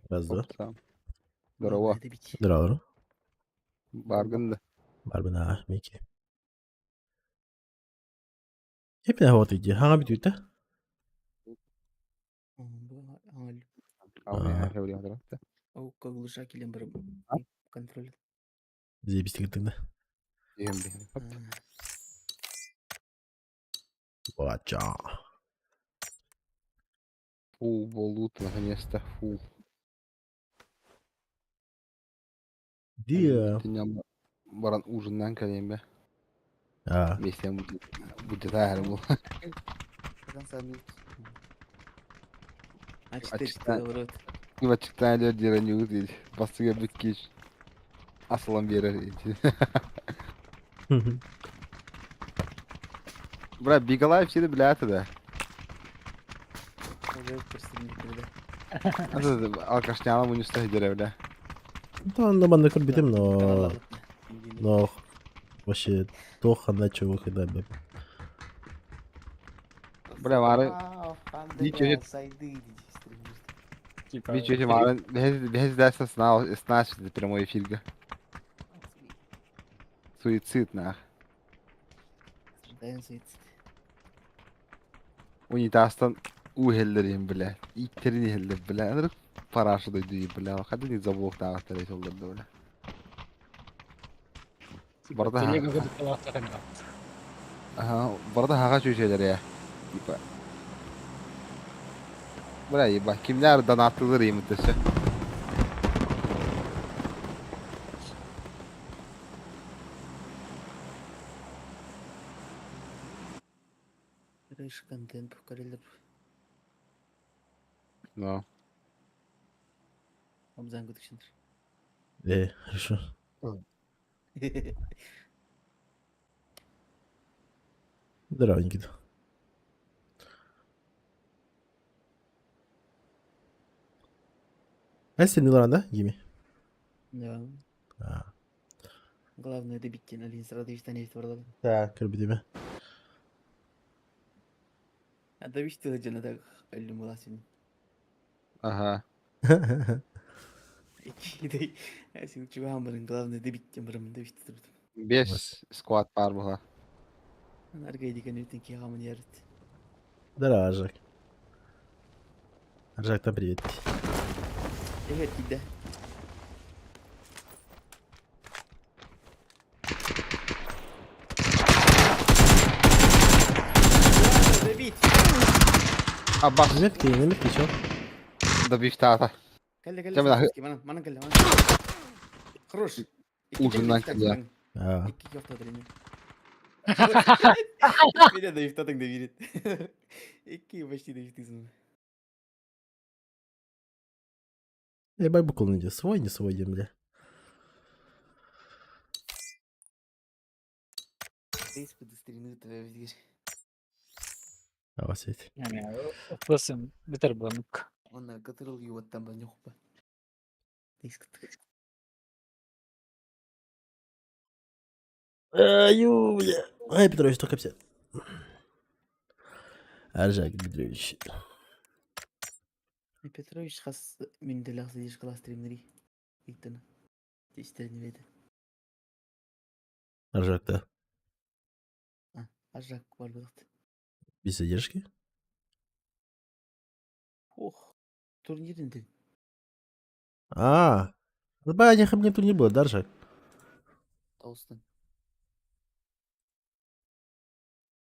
Раз, два. Здорово. Здорово. Баргын да. Барбына, Микки. Хеппин вот иди. Хаҥа бүтүүтэ. Контроль. Заебись тогда. Вача. Фу, болут, наконец-то, фу. Диа. Баран ужиннан кэлиэм бэ. А. Вместе будетаар бу. А4 Ачыктаан өлөр диэн ньугу диир. Бастыга бүт кич асылан биэрэр. Бра, Бигалаев сені билээти да. Алкашняла муньуста сидерэ бля. Да, на манна көрбүтүм, но... Но вообще туох ханна чего когда бы. Бля, мары Ничего, мары без дайса снаш прямой эфирге. Суицид нах. Унитазтан уу иһэллэр бля. Ииттерин иһэллэр бля. Ынырык параша дойду бля. Хадын забуохтааҕыттар этоллорду бля. Барда Ага, барда хаға чүүчэлэр я. Типа. Бля, еба, кимнер донаттылыр емітесі. Трэш контент көрелер. No. Обзан күтүкшендер. Хорошо. Здорово, Никита. А сен да, Гими? Да. А. Главное добить на линии сразу и барда. Так, көрбүтүм. А добить ты жана так өлүм буласың. Ага. Сен чуган барын главное добить барым добить турдум. Бес сквад бар була. Аргай деген өтен киgamын ярыт. Здорово, Аржак. Аржак, там привет. Evet gide. Добить! Аббас Метки, не метки, чё? добив тата. Кэллэ, кэллэ, Кэм да. манан, манан кэллэ, манан. Хорош. Ужиннан кэллэ. А. Икки автотренер. Меня до ифта тогда верит. Икки почти до ифтизм. Я букву найди. Свой, не свой, бля. А вас ведь. Лысым битер буламык. Он которыл его там нюхпа. Аю, бля. Ай, Петрович, только все. Аржак Петрович. Петрович хас мен делах сидишь класс стримнери. Иттен. Тестерни веде. Аржак, да. А, Аржак бар булат. Без задержки? Ох, турнирин А, ну, бля, мне турнир был, да, Аржак? Толстон.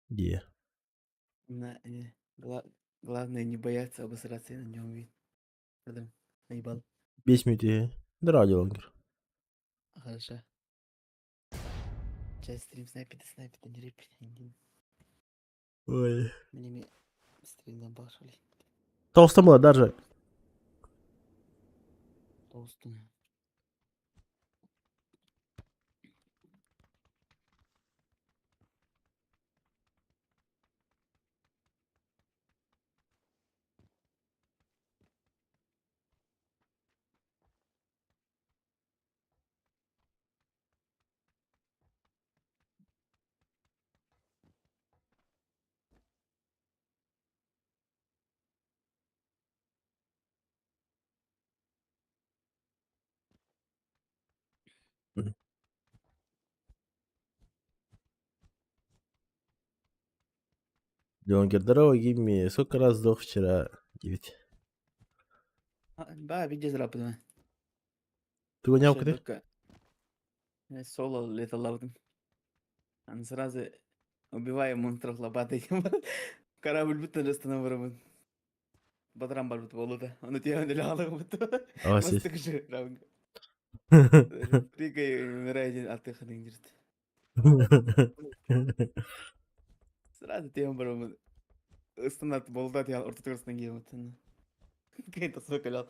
Где? На, главное не бояться обосраться на нем вид. Пардон, наебал. 5 минут. Здорово, Лонгер. Хорошо. Сейчас стрим снайпит, снайпит, не репит. Ой. Мне стрим на башали. Толстон была, да, Аржак? Толстон. Леонгер, здорово, Гимми. Сколько раз сдох вчера? 9. Ба, видео зарапыдым. Ты гонял кыды? Соло леталабытым. Аны сразу убиваю монстров лопатой. Корабль будто остановил. Батаран барбыт буолута. Ону тиэхэн дэлэ хаалыгыбыт. А, сис. Бастакы раунд. Прыгай, умирай один, а ты ханыңдырт. Сразу тиэхэн барбыт. Стандарт болда тиэл ортотугар стангиэмит. Кей тасва кэлэл.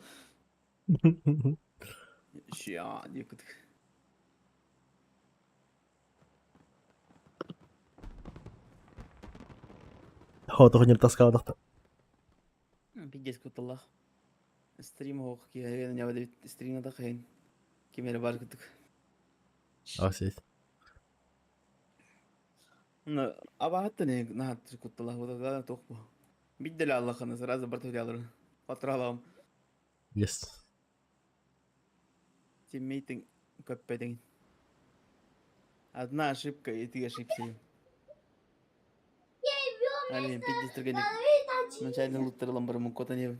Ща, диэкут. Хотохнер таскаабатахта. Пиздец кутталлаах. Стрим оһох киһи стримната хайын ким эрэ баар курдук. А, сис. Ну, абаһаттан наһаа кутталаах туох бу. Бидделе Аллаханы сразу бартылялар. Патралам. Yes. Тиммейтиң көппөтүҥ. Одна ошибка, и ты ошибся. Алин, пиздец түргенник. Начальный луттарлан бар мукота не.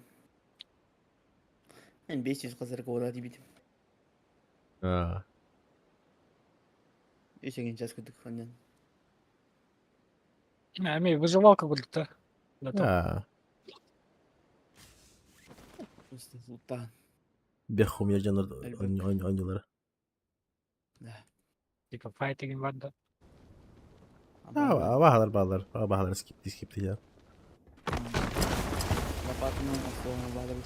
Мен 500 қазір кура дебит. А. Үсеген час күттік ханнан. Эми выживалка курдук да. А. Просто луттаан. Бехум я жанр Элбек. ойнолар. Да. Типа файтинг бар да. А, баһалар баалар. Баһалар скипти скипти я. Лопатынан основа баалар.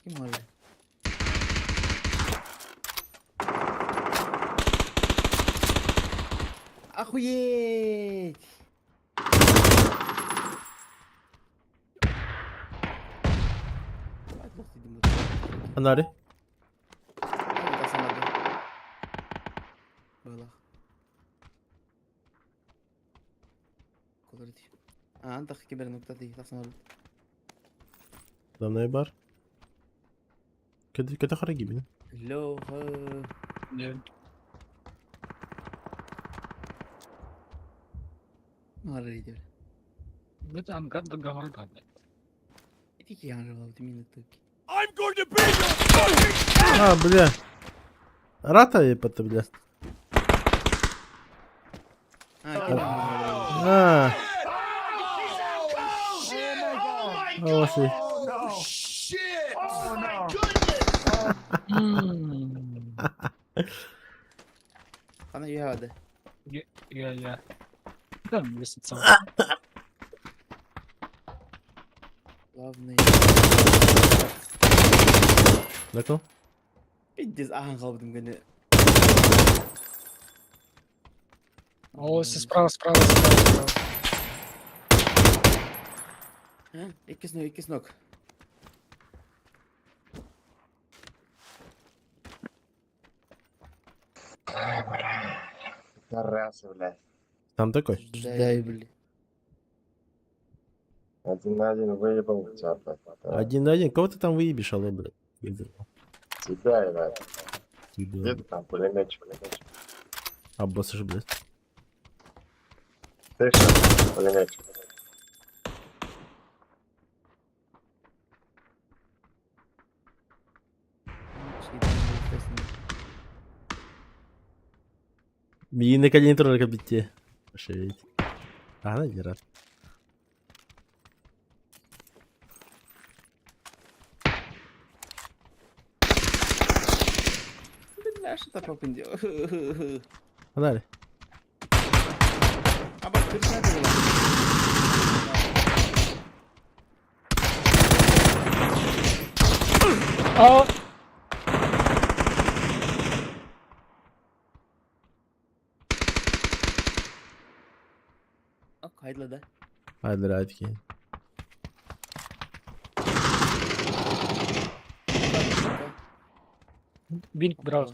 Ким ол? Охуеть! Анари. Давно бар. Кеде кеде хара гибин. Леха. Мары диyor. Бит ангар да гамар да. Ити yanrı минутки. А, бля. Рата епата, бля. А, А. О, си. Ana yağdı. Я я. Да, лестница. Главный. Накол. Пиздец, ахан қалбыдым гәне. О, справа, справа, справа, справа. Икки сног, икки сног. Ай, бля. Тарасы, блядь. Там такой. Дай, блин. Один на один выебал тебя, блядь. Да. Один на один. Кого ты там выебешь, алло, блядь? Тебя, ебать. Тебя. Где ты там, пулеметчик, пулеметчик? А, босс же, блядь. Ты что, пулеметчик? Миин калинитор кабитте. Ошереть. Ага, дера. Бля, что так делал? Погнали. А бак, ты А, Хайдла, да? Haydi haydi ki. Винк брал.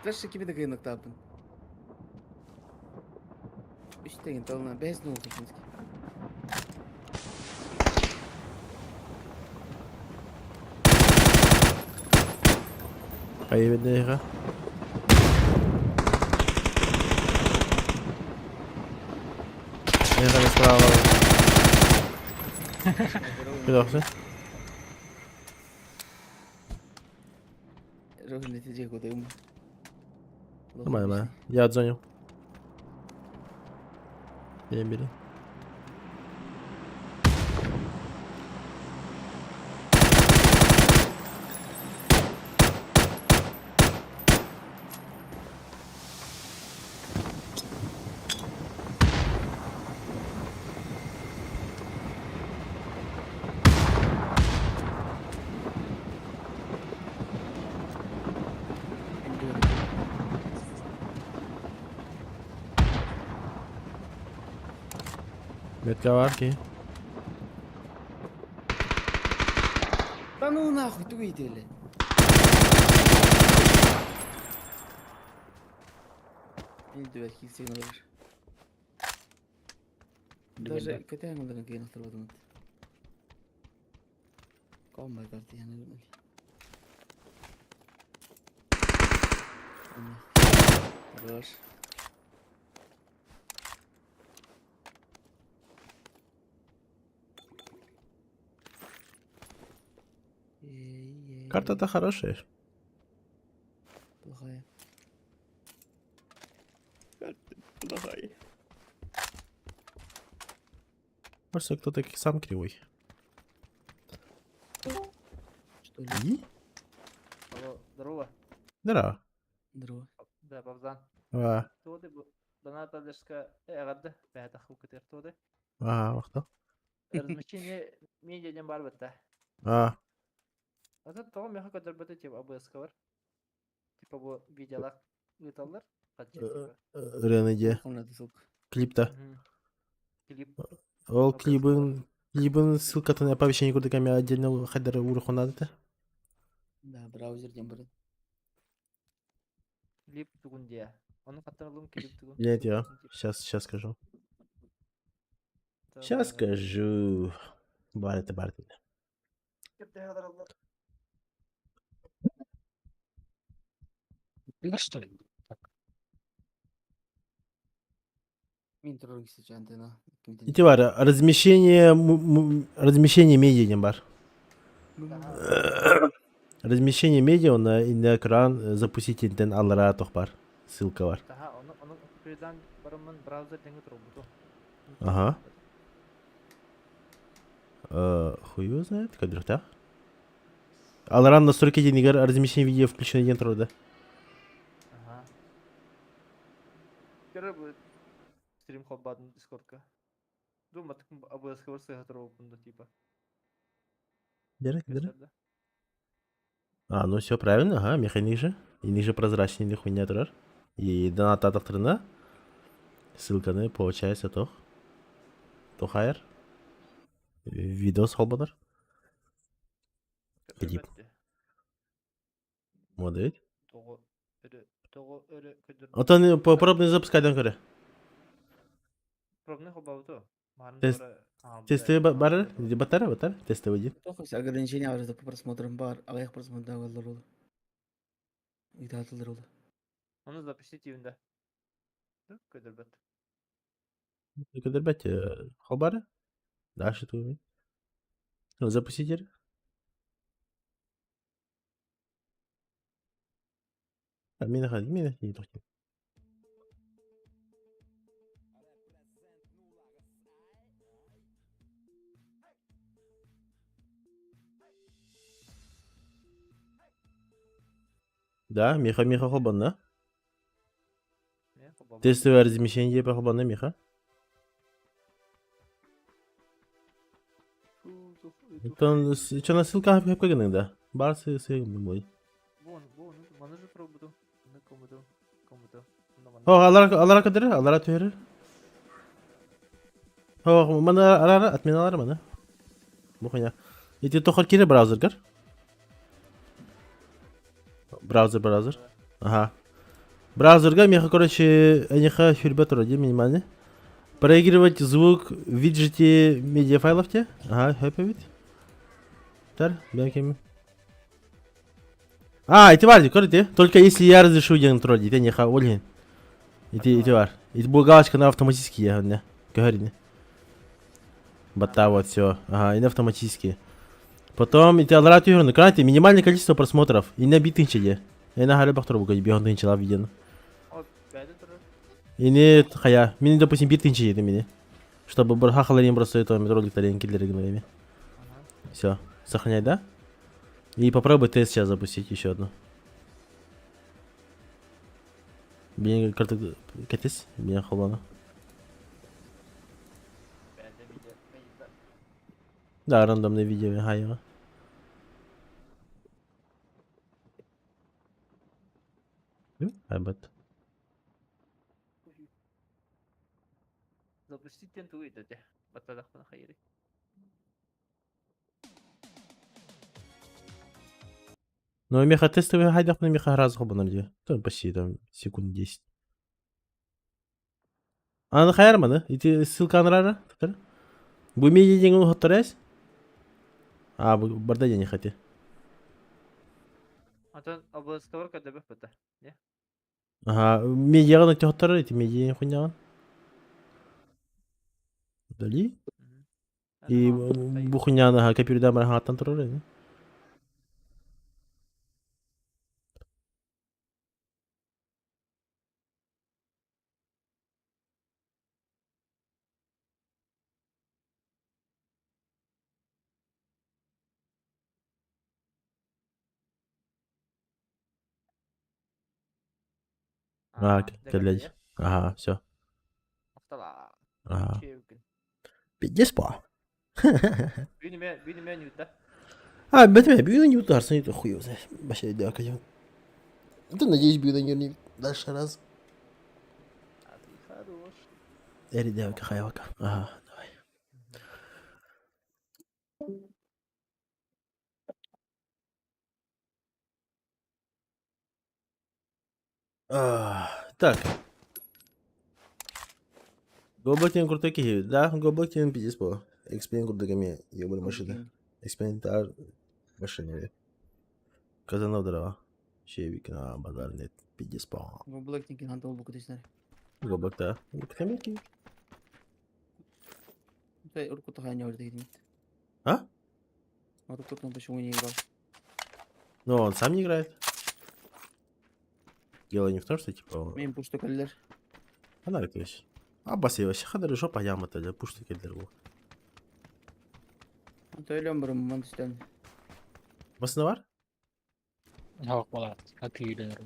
Дальше кими да кыйныктаабын. Үс тегин талына бэс нол технически. Хайа Эйиэхэ справа. Кыдахсы. Нормально, нормально. Я отзвонил. Бери, бери. Метка варки. Да ну нахуй, тугу итэли. Даже кэтээн ыларын киһи охторботум. Хорош. Карта-то хорошая. Плохая. Карта плохая. Может, кто-то сам кривой. Что ли? И? Алло, здорово. Здорово. Здорово. Да, Бабзан. А, Туоды бу Доната эҕэрдэ бэйэтэ хукутер туоды. а, вахта. Размещение медиа диэн баар бытта. А, Атын тоҕо меха көрдөрбөтө типа АБС-ка бар. Типа бу видеолар ыыталлар. Хаччы типа. ырыаны Комната ссылка. Клип-то. Клип. Ол клибын, клибын ссылкатын оповещение курдук эми отдельно хайдары урухунады. Да, браузер диэн бар. Клип тугун диэ. Ону хаттан ылым клип тугун. Нет, я. Сейчас, сейчас скажу. Сейчас скажу. Бар это бар это. Да что ли? Так. Мин турар антенна. Ити бар, размещение, размещение медиа диэн бар. Размещение медиа на экран запустить интен аллара тох бар. Ссылка бар. Ага. Хуй его знает, как да? Аллара настройки денег размещение видео включено ден да. Ага. Первый стрим холбадын дискордка. Думаю, АБС бар типа. Дерек, дерек. А, ну все правильно, ага, меха ниже. И ниже прозрачный или хуйня турар. И донат атахтырына. Ссылканы получается тох. Тохайр. Видос холбанар. Клип. Модель. Отон пробный запускайдан көрө. Пробный холбабыту. Тест тестовый бар, батара, батар, тестовый один. Тохус ограничение бар по просмотрам бар, аҕыйах просмотрда олор. Ыйтаатылар ол. Оны запустить да. Көдөрбөт. Көдөрбөт холбары. Дальше ты. Ну, запустить. А, мина хади, мина не тохти. Да, Миха, Миха холбанна. Тестовое размещение холбанна, Миха. Тон, что на ссылка хапка да? Бар сы сы мой. Вон, вон, маны же пробуду. На комнату, комнату. О, алара алара кадыр, алара төһөр. О, мана арара отменалар мана. Бу хуйня. Ити тохор кире браузер гар. Браузер, браузер. Ага. Браузерга меха, короче, эниха сүрбэ турар дии минимальный. Проигрывать звук в виджете медиафайлов те. Ага, хөп эбит. Тар, бен кеми. А, ити бар, көрді. Только если я разрешу диэн турар дии, эниха, ол Ити, ити бар. Ити бу галочка на автоматически я, не. Көріне. Бата вот все. Ага, и на автоматически. Потом ити алара түһөрүн, кранти минимальное количество просмотров. И на битынча де. Ena хары бахтыр буга бион тынчала видеону. Ини хая, мини допустим бир тынча еди мини. Чтобы бір хахаларин просто это роликтарин киллерин время. Все, сохраняй, да? И попробуй тест сейчас запустить еще одну. Блин, карта катис, меня холоно. Да, рандомное видео, хайо. Айбат. Запустить диэн тугуй да дьэ баттадахпына хайырый. Ну, меха тестовый хайдахпына меха раз хобанар дии. То почти там секунд 10. Аны хайарманы? Ити ссылка анрара? Бу медиа диэн уһаттарас? А, бу барда диэн хати. Онтон областовар көрдөбөх быта. Ага, медиаҕын өттөхтөр ити медиа хуйняҕын. Дали? И бу хуйняны ага компьютерда барахаттан турар ини. А, кэллэй. Ага, все. Ага. Пиздец по. Бүгүн эмэ ньута. А, бэтме, бүгүн не утарсын, это хуй его знает. Вообще, да, конечно. Да, надеюсь, бүгүн не дальше раз. А ты хорош. Эри, хайвака. Ага, давай. Так. Гоблок крутой киһи. Да, Гоблок пиздец по. Эксплейн курдук эмиэ ебаный машина. Эксплейн тар машина. Казанов дрова. Шевик на базар нет. Пиздец по. Гоблок тинки надо был кудись Гоблок да. Кемики. Урку не ордит. А? Урку почему не играл? Ну, он сам не играет. Дело не в том, что типа... Мен пушта кэллэр. Она то есть. Абас вообще хадары жопа яма то пушта келдер бу. Төлөм бұрын мандыстан. Басына бар? Хак буолаат. Атыыланар.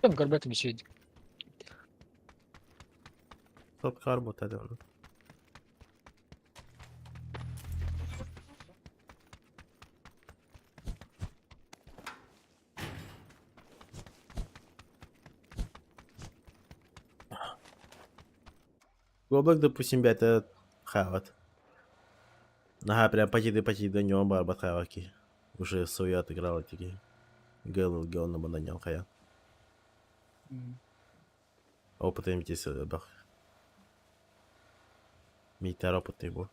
Там көрбөтүм үчүгэй. Топ кар бу оны. Гоблок, допустим, это хават. Ага, прям почти до него бар хаваки. Уже свою отыграл эти Гэл гел на бананял хая. Опыт МТС бах. Митар опыт его.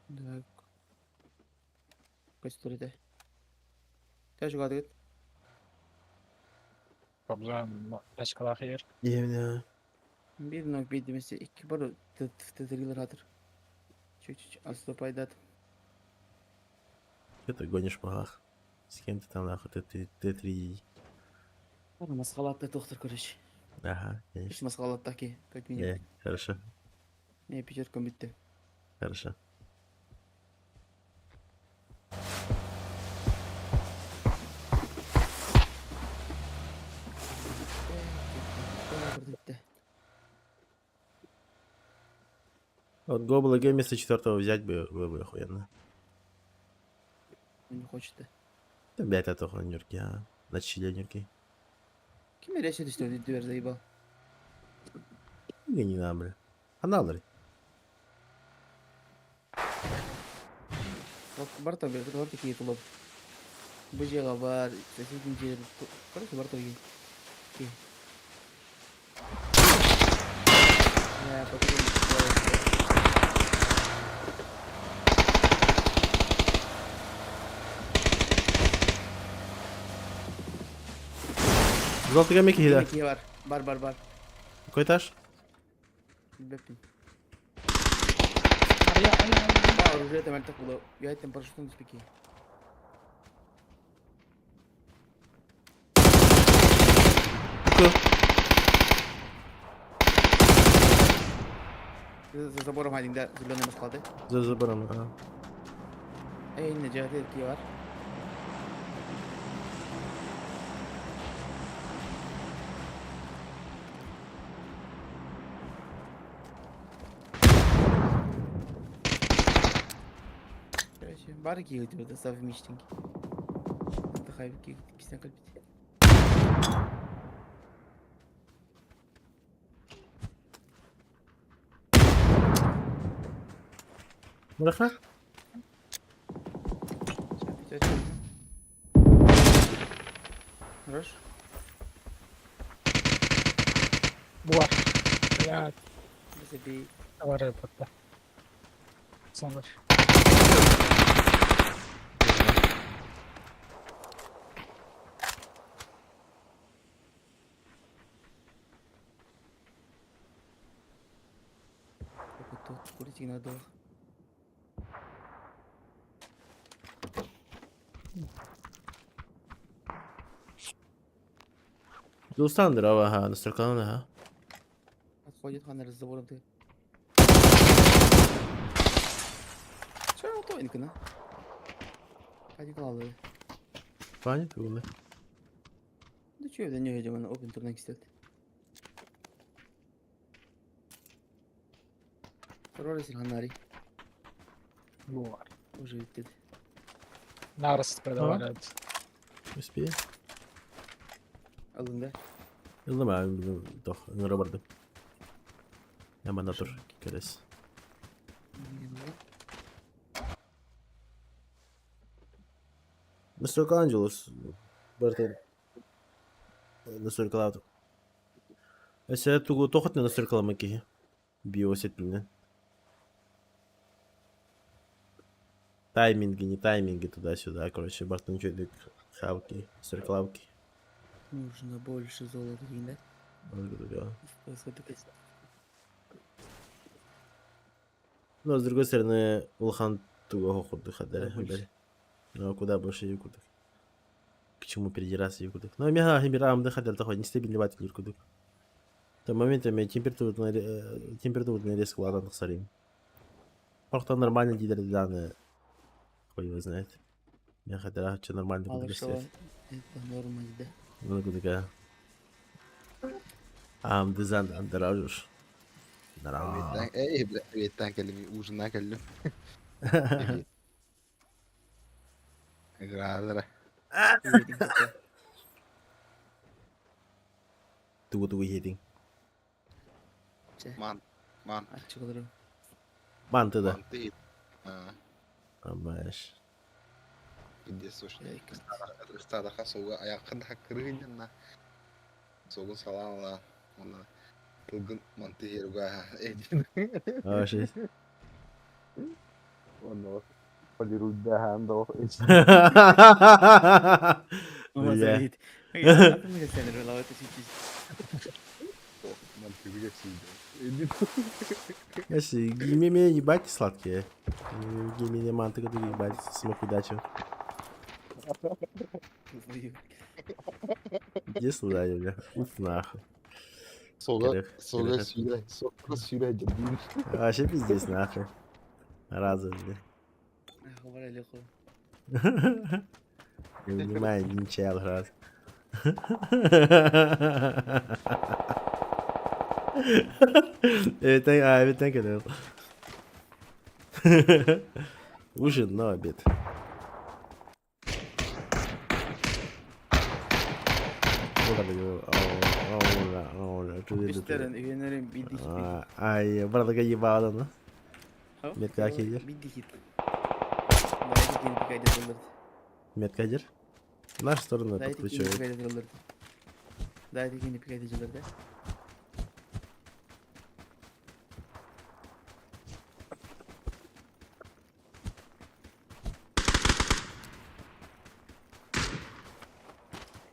Так. Көстүрдэ. Тэш гадыт. Проблем тачкалаах иһэр. Именно. Bir nok бейдемесе iki бар тетирилер хатыр. Чуть-чуть отступай дат. Что ты гонишь махах? С кем ты там нахуй? Ты Т3. Масқалатты доктор, короче. Ага, Үш конечно. масқалатты ки, как минимум. Не, хорошо, Не, пятерка бітті. хорошо. Бітті. Вот Гобл Г вместо четвертого взять бы было бы охуенно. Не хочет. Да, блядь, это нюрки, а. Начали нюрки. Ким ересе түсті дверь заебал. Не, не надо, бля. А надо ли? Бар там, бар такие клуб. Бу жега бар, соседний жер. Короче, бар такие. Золотыга ме киһи Киһи бар. Бар бар бар. Какой этаж? Билбэппин. Арыйа, арыйа, арыйа. Ба, оружие мөлтөх буолуо. Үөһэттэн парашютун түспүт киһи. За забором один, да, зеленый склады. За забором, ага. Эй, не дьэ, киһи бар. Короче, бары киһи это совместненький. Отдыхай, кисне кальпить. Бырахна? Хорош. Буар. Блядь, Забей. бар батта. Сондар. Тут курить надо. Дулстан ага, настрокалана, ага. Отходит Ханнер за забором ты. Чё, тоненько, на? Паникалалы. Паник было. Да чё, я не видел, она опен турнир кстати. Роль Ханари. Буар. Уже ведь Нарыс продавали. Успей. Алында. Ылым, тох, ыңыра бардым. Яман тур, керес. Настройка Анджелос. Барта. Настройкалаабыт. Өсө тугу тохот настройкалама киһи. Биосет билинен. Тайминги, не тайминги туда-сюда, короче, бартын чөйдүк хавки, настройкалавки. Нужно больше золота, да? Но с другой стороны, улахан туга курдук хадары. Больше. Ну, куда больше ее курдук. К чему передираться ее курдук. Но мега химирамды хадал такой нестабильный бат курдук. Там моментами температурный резко ладан тахсарим. Просто нормально дидер даны. Хуй его знает. Я хотела что нормально буду Малышева. Это норма, да. Ну, такая. Ам дизайн андыражуш. Нара. Эй, бля, эбиэттэн кэллим, ужиннаан кэллим. Играалара. Тугу тугу хетиң. Ман, ман, Ачык олору. Манты да. ман ты. А, Амаш. иди слушай. Ыстадаха суга аяқын хаккырыгын Сугун салаала. Онна тылгын манты херуга. Аш. Онно полируйдахан до. Бля. Знаешь, гимеме ебать сладкие. Гимеме манты, которые ебать смог удачу. Иди сюда, бля. Уф, нахуй. Сога, сога сюда, сога сюда, дебил. Вообще пиздец, нахуй. Раза, бля. Не понимаю, не чаял раз. Это это Ужин на обед. Ай, бардага ебала, ну. Метка кидер. Метка кидер. Нашу сторону подключаю. Да, это не пикайте да?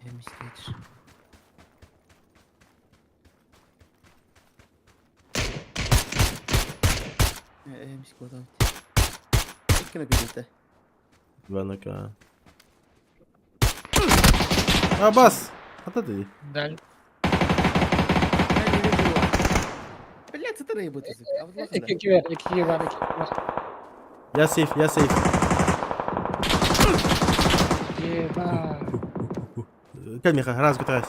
Эмискеч. Эмискотан. Иккина күдүтэ. Иванака. Абас! Ата ты. Дал. Блять, это рыба ты. Икки бар, икки бар, икки бар. Я сейф, я сейф. Еба. Кэл миэхэ, раз гутаас.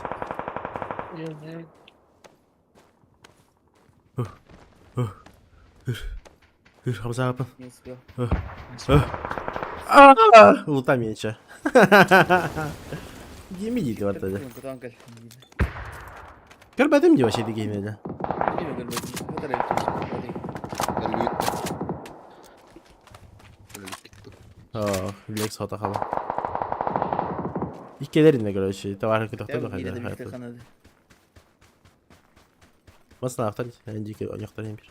Хамсаапын. Не успел. Лута меньше. Гейми дейді бар тады. Көрбәдім де вообще дегенді. Лекс хата хала. Иккелеринде, короче, товар көтөхтө хайда. Масна автар, эндики оняктар бир.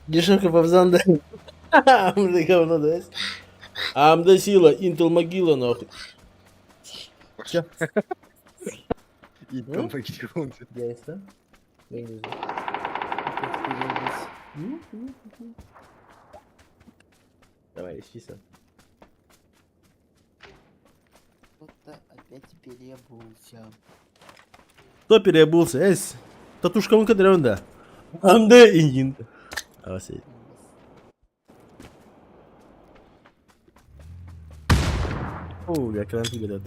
Дешевка повзанда. Амда говно, да? Амда сила, Intel могила, нахуй. Че? Intel могила. Есть, да? Давай, ищи Кто-то опять переобулся. Кто переобулся? Эс, татушка он кадрёнда. Амда индин. Асы. О, я кран тебе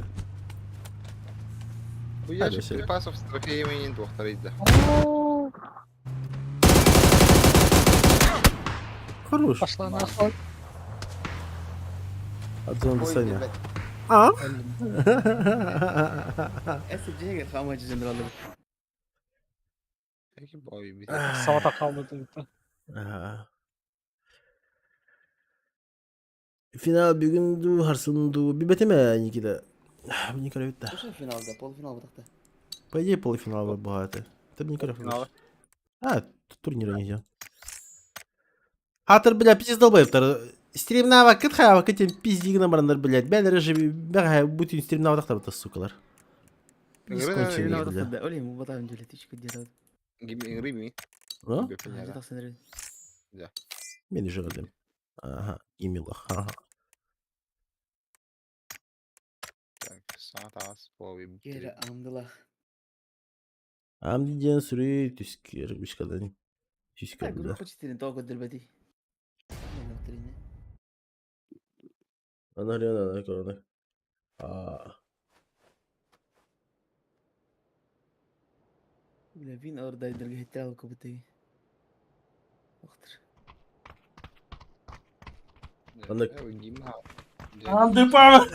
Бу ящик припасов с трофеями не двухтарыйда. Хорош. Пошла нахуй. От зоны Саня. А? Sağda kaldı dedi. Финал бүгүн дуу, харсын дуу. Билбэтим Никита. Николя бүтті. Слушай, финал, да, полуфинал вот По идее, полуфинал бывает. Ты бы Николя Финалы. А, турнира нельзя. Хатыр, бля, пиздец долбоебтар. Стримнава кыт хава кытем пиздигна барандар, блядь. Бәлер же бәгә бүтүн стримнава тактар бу сукалар. Конченые, бля. Оли, мы батаем делить, делать. Рими. Ну? Мен уже радым. Ага, имилах, ага. Кere амдылах. Амдиден сүрүй түскер үшкадан. Түскер, Так, да. группа 4 только дербети. Ана ана ана. А. Бля, вин ордай дергехтел кубты. Охтыр. Аны Анды пама.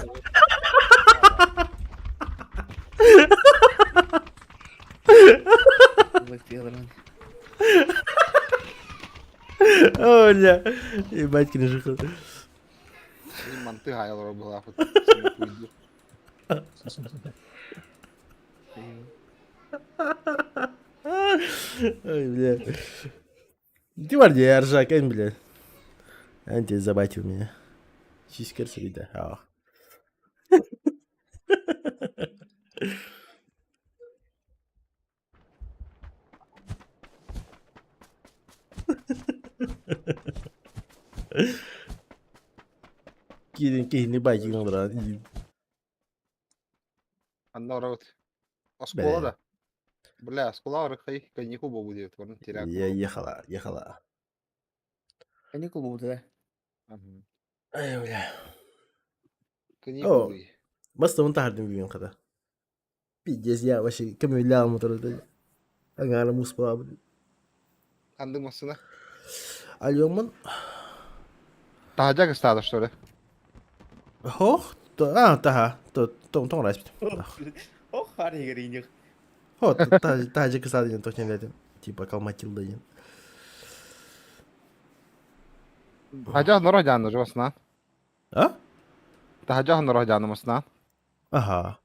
О, бля. Ебать, кринжуха. Манты гаялар была. Ой, бля. Ты варди, ржак, эн, бля. Эн тебя забатил меня. Чискер среда. Ах. Кирин кихини байкин олар. Анна орабыт. Оскола да. Бля, оскола арыкай каникул болу деп орын терак. Я ехала, ехала. Каникул болду да. Ай, бля. Каникул. Баста он тахардым бүгүн када. Пиздец, я вообще кемеля моторда. Аңара муспала. Андың масына. Алёман. Тахажак ыстады, что ли? Хох, а, таха, то то то распит. Ох, харигеринех. Хо, та та же кысадын точно дедим. Типа калматилда ден. Тахажак нора жаны жобасына. А? Таһдьа хонноро дьаанымаснаан. Ага.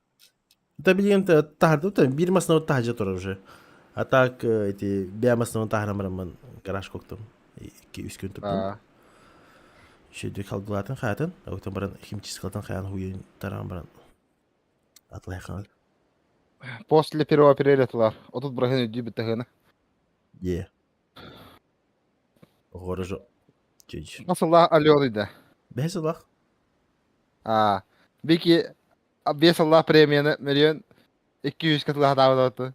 Да билигин таһырда да биир массыына таһдьа турар уже. А так эти бэйэ массыынаны таһыран бараммын гараж коктум. Икки үс күн турдум. Үчүгэйдик халгылаатын хаатын, оттон баран химчисткалатын хайаан хуйун таран баран атлайхаҥар. После первого апреля тылар. Отут бырахын өйдүү бүттәһына. Е. Оҕорожо. Чүч. Насылла Алёны да. Бэһис сылах. А, бики 5 сыллаах премияны миллион 200 катылаһатаабыт.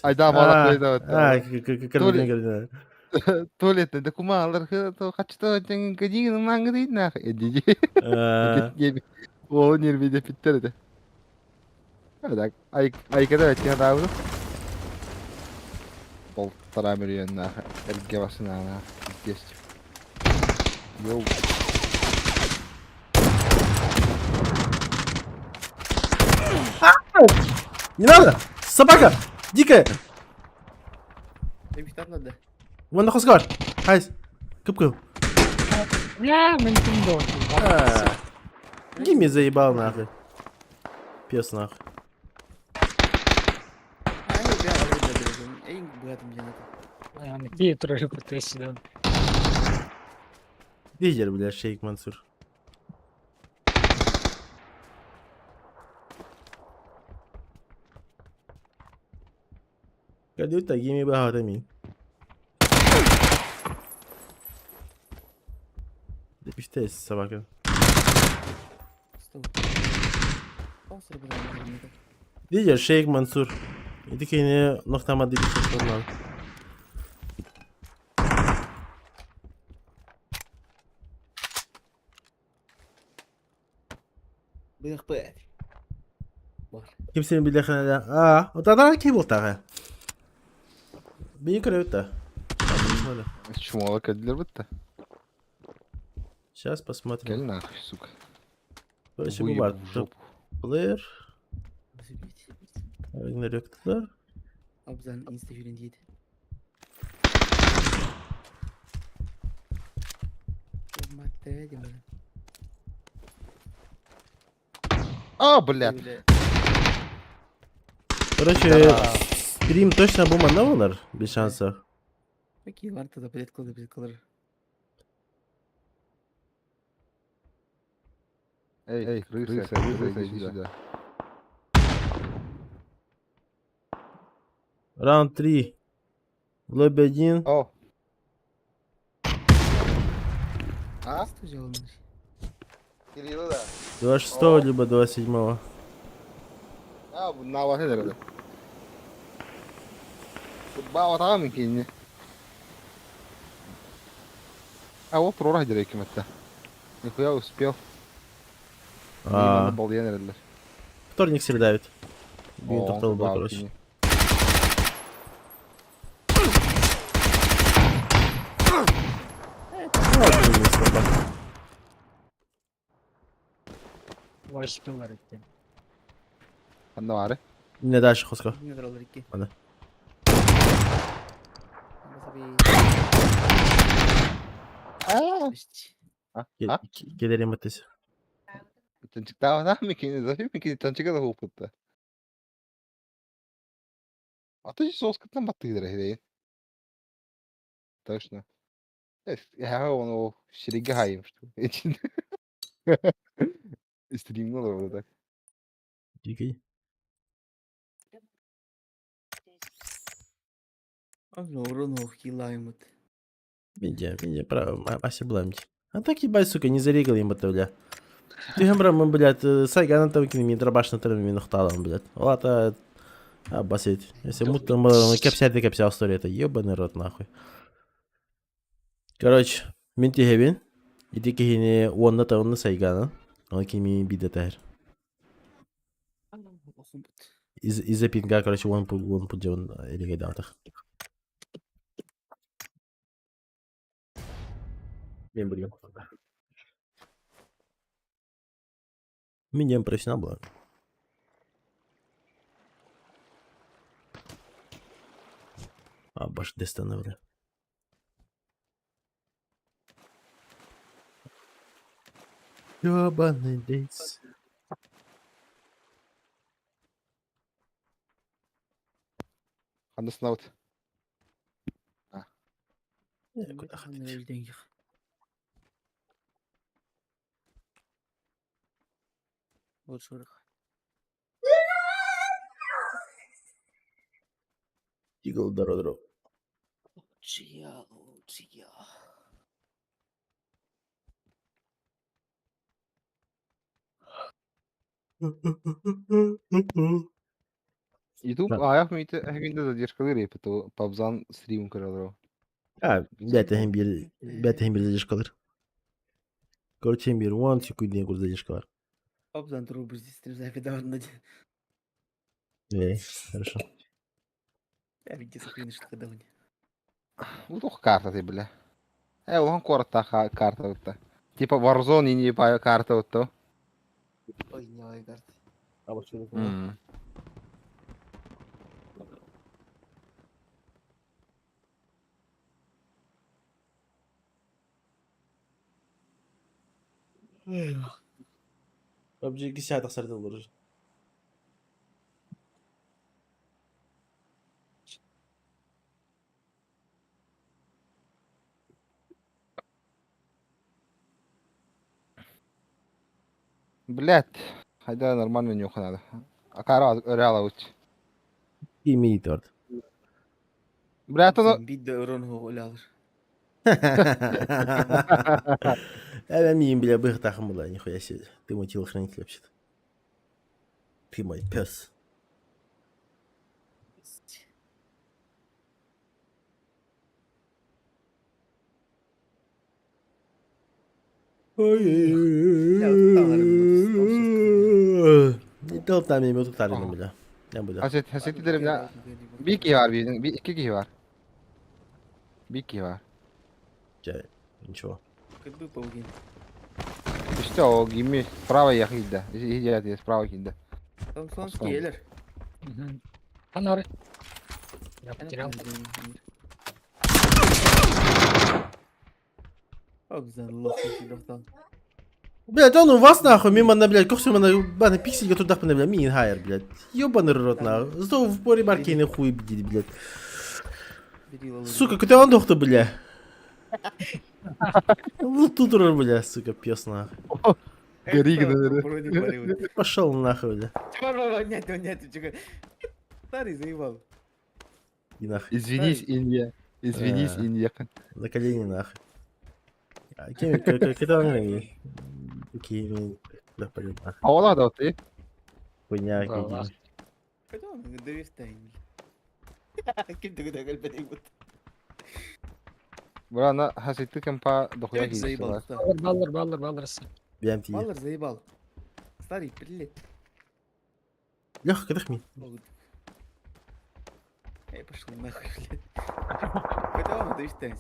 Айда балак А, кэргэн Туалетте да кумаалар хачта кадигин мангы нах эдиди. О нерви питтер это. Так, ай айкада өттү Полтора миллион нах эрге басына пиздец. Йоу. Не надо! Собака! Дикая! надо. Вон на хоскар! Хайс! Кып-кып! Бля, мен ким Гимми заебал нахуй. Пес нахуй. Лидер, бля, шейк Мансур. Кадюта гимми багатами. Депиштес, собака. Лидер шейк Мансур. Ити кини нохтама дебиштес Kimsenin bildiği Aa, o da kim oldu? Beni көрөбүт да. Чумала кадилер битте. Сейчас посмотрим. Кел нахуй, сука. Короче, бу бар. Плеер. Игноректор. Абзан инста жүрен дейді. А, блядь. Короче, стрим точно бу манна болар, без шансов. Окей, ладно, тогда билет кылды, билет кылыр. Эй, эй, крыса, крыса, иди сюда. Раунд 3. Лобби 1. О. А? Кирилл, да. 26 либо 27. А, на вас это. Баа кини. А вот прорах диреким это. Нихуя успел. А, Балдыян эрелер. вторник среда ведь. Бүгүн токтолу был, короче. Ханна бары. Не дальше хоско. Ана. Келерем өтес. Тынчыктаабата микини зачем микини тынчыга да хууппутта. Аты соскыттан баттыгыдыр эһидэйин. Точно. Я оны шириге хайым что. Стримге олорор так. Дикий. Видя, право, Ася бламти. А так ебать, сука, не зарегал им это, бля. Ты гамбра, мы, блядь, сайгана там кинем, дробаш на термин минухталом, блядь. Лата, а, басить. Если мутно, мы кепся, ты кепся история, это ебаный рот, нахуй. Короче, мен тихебин. Иди кихини уонна таунна сайгана. Он кими биде тахер. Из-за пинга, короче, он он пуден или гайдатах. Мен билем. Мен профессионал была. А, баш дестана, бля. Ёбаный дейс. Ханна снаут? Куда хотите? Деньги. Вот шорох. Игл дородро. Лучше я, лучше я. YouTube аҕыйах мүнүүтэ эһигиннэ задержкалыыр эбит пабзан стрим көрөлөрө. А, бэт иһин биир бэт иһин биир задержкалар. Короче, иһин биир 10 секунд кур задержкалар. Пабзан трубы здесь стрим запись Эй, хорошо. Я видел, что давно. Утух карта бля. Э, улахан куораттаах карта утта. Типа Warzone ини карта утта. Ой, не ой, карта. А вот что PUBG 2 саат тахсар олорор. Блять, хайда нормально нюха надо. Акара өрө Имеет торт. Блять, оно Бид өрөн хоолалар. Я миим, бля, быхтахом была, нихуя себе. Ты мой телохранитель вообще-то. Ты мой пес. Бля. Я буду. Хасет, хасет дерим я. Bir kişi var birinin, bir iki kişi var. Bir kişi var. Ничего. Как бы паугин. İşte o gemi справа yakında. İyi справа yakında. Там слонский элер. Анары. Я потерял. Блядь, он у вас нахуй, мимо на, блядь, коксу на, бана пиксель, туда, бля, мин хайер, блядь. Ёбаный рот, нахуй. Зато в поре марки на хуй бдит, блядь. Сука, куда он дохта, бля? Ну тут, бля, сука, пес, нахуй. Гори, гори. Пошел нахуй, бля. Нет, нет, Старый заебал. И нахуй. Извинись, Инья. Извинись, Инья. На колени нахуй. Кем, когда он Какие, да, понятно. А он да, ты? Хуйня, какие. Когда он довестайн. Ким ты куда гальбе Бра, на хасетти кемпа дохуя заебал. Баллар, баллар, баллар. Бьянти. Баллар заебал. Старый, блядь. Леха, когда хми? Я пошел нахуй, блядь. Когда он довестайн?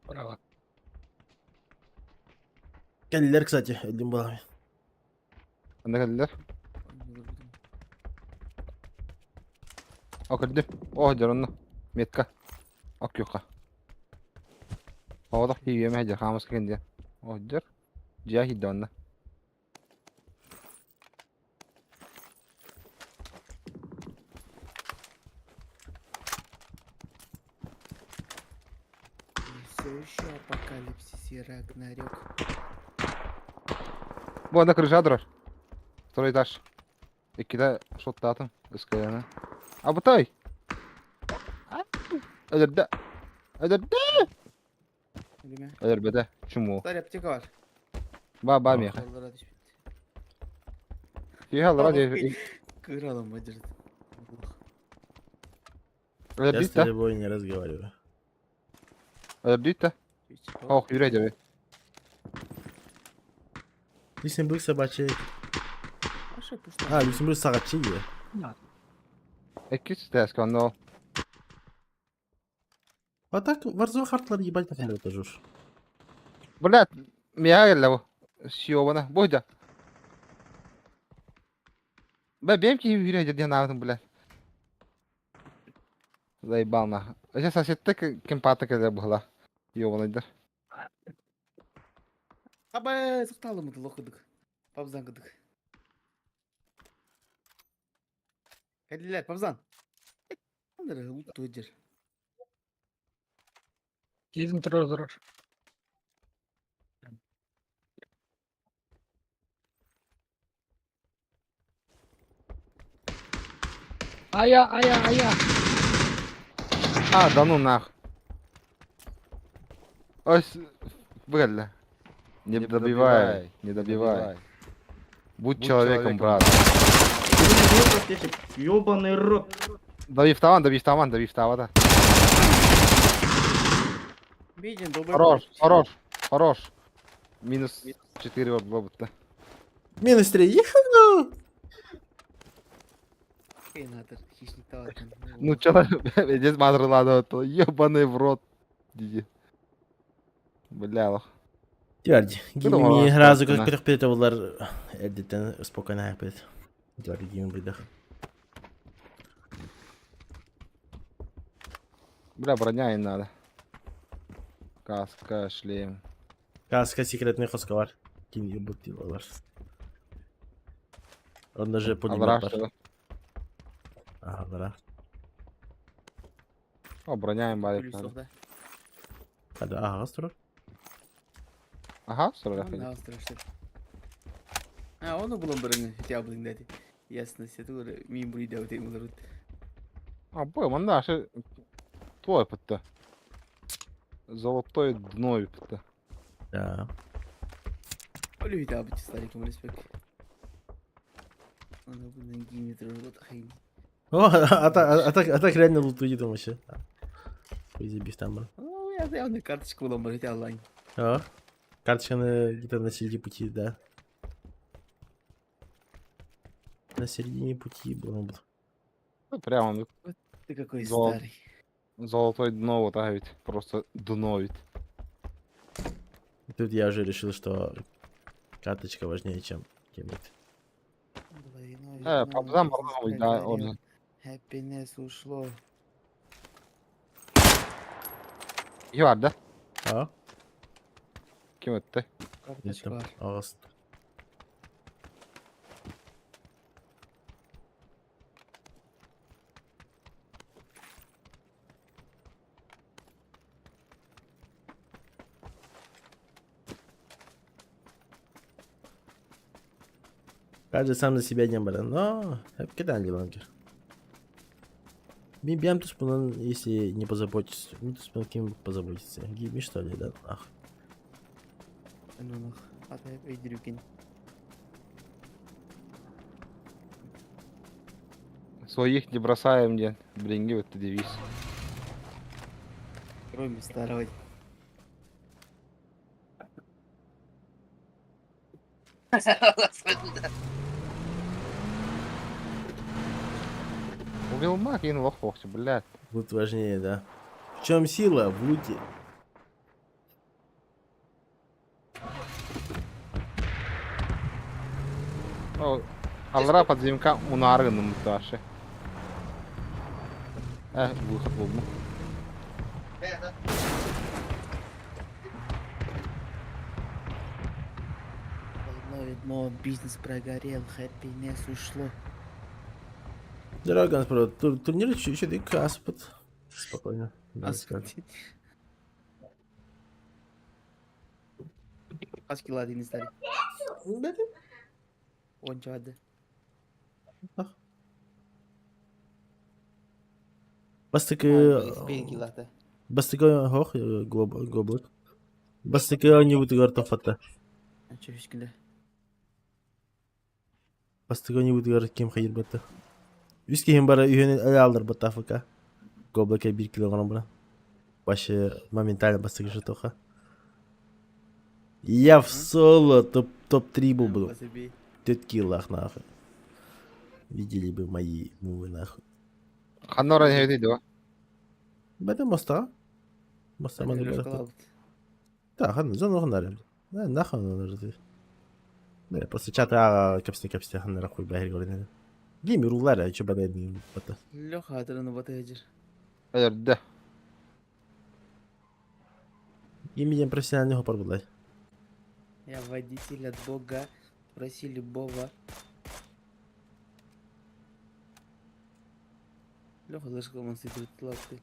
Право. Кэллер, кстати, один был. Анда кэллэр. О, көрдүм. О, дьоронно. Метка. Ок юха. Оодох хийем хәдер хамас кенде. О, дьор. Жа хидонна. Все еще апокалипсис и Рагнарёк. Бу анда крыша турар. Второй этаж. Иккитэ шоттаатым ыскайаны. Абытай! Өлөрдө. Өлөрдө. Өлөрбөтө. Чуму. Старый аптека бар. Ба ба меха. Тиһаллара дии. Кыралым выдержит. Я с тобой не разговариваю. Өлөрдүт да. Ох, юрэ дии. Люксембург собачий. А, Люксембург сагачи. Эккис тэска но. А так, Warzone хартлар ебать нахуй тоже уж. Блядь, миэхэ кэллэ бу. Сиобана. Бу да. Бля, бэйэм киһи үүрэ диэн аабытым, блядь. Заебал нахуй. Сейчас соседта кем пата кэлэ буһла. Ёбаныйдар. Аба, сықталымыды лоқыдық. Пабзан кыдык. Кәділер, пабзан. Андыр, ұлтты өджер. Киһитин турар турар. Айа, айа, айа! А, да ну нах. Ой, выгодно. Не добивай, не добивай. Будь человеком, брат. Ёбаный рот. Дави в таван, дави в таван, дави в таван, да. Бейден, добрый. Хорош, хорош, хорош. Минус 4 вот Минус 3. Ехал! Кейнатор, хищник таватын. Ну чё, здесь мазрылады, ебаный в рот. Диди. Бля, лох. Тверди. думала, Гимми разу что как перед олар эрдеттен спокойно айпет. Тверди гимми быдах. Бля, броня им надо. Каска, шлем. Каска секретный хоска бар. Ким ебут алар. Онда же пулемет Алра, бар. что Ага, бара. О, броня им барик надо. Плюс Hadi aha турар. Ага, сорок Да, страшно. А, он булан бирин хотя бы дати. Ясно, все тур мин бури дәү тем булыр. А, бой, манда ше твой пытты. Золотое дно пытты. Да. Олю да бу стариком респект. Аны bundan гиметр вот хайн. О, а так, а так, а так реально лутует там вообще. Хуй забив там, бро. Ну, я знаю, на карточку булан бир Аллах. А? Карточка на, где-то на середине пути, да. На середине пути было бы. Ну, прямо ну, Ты какой Золот. старый. золотое дно вот а ведь. Просто дно ведь. Тут я уже решил, что карточка важнее, чем гемит. Пабзам барнамый, да, он. Happiness ушло. Ким бар да? А? Ким өтті? Карточка бар. Ағас. Каждый сам за себя не был, но кидан ланкер. Бим туспунан, если не позаботиться. Ми туспунан кем позаботиться. Гими что ли, да? Ах. Ну, Атай өйдүрүкин. Своих не бросаем, ден. Блинги вот девиз. Кроме старого. Убил маг и лох вовсе, блядь. Лут важнее, да. В чем сила? В луте. О, Алра подземка унарыгын муташи. Выход был. Двойное дно, бизнес прогорел, happiness ушло. Здорово, Ганспро. Тур турнир еще, еще и Аспот. Спокойно. Да, скажу. Хас кило один старый. Он чады. Бастыкы... кило Бастыкы хох гоблок. Бастыкы не будет тофата. Анча үскүле. Бастыкы не будет кем хайыр батта. Үс кем бара үйен эле алдыр батта АФК. Гоблоке 1 килограмм бра. Вообще моментально бастыкы шатоха. Я в соло топ топ-3 был бы. Тет килах нахуй. Видели бы мои мувы нахуй. Ханора не видит, да? Бәдем моста. Моста маны бара. Да, хан, зон ханар. Да, нахуй надо. Да, просто чат а капсте капсте ханар хуй бахир горин. Геймер улар, а чё бадай не бата. Леха атырыны бата ежер. Да. Имиден профессиональный хопар булай. Я водитель от бога, спроси любого. Леха, слышь, как он сидит, лапты.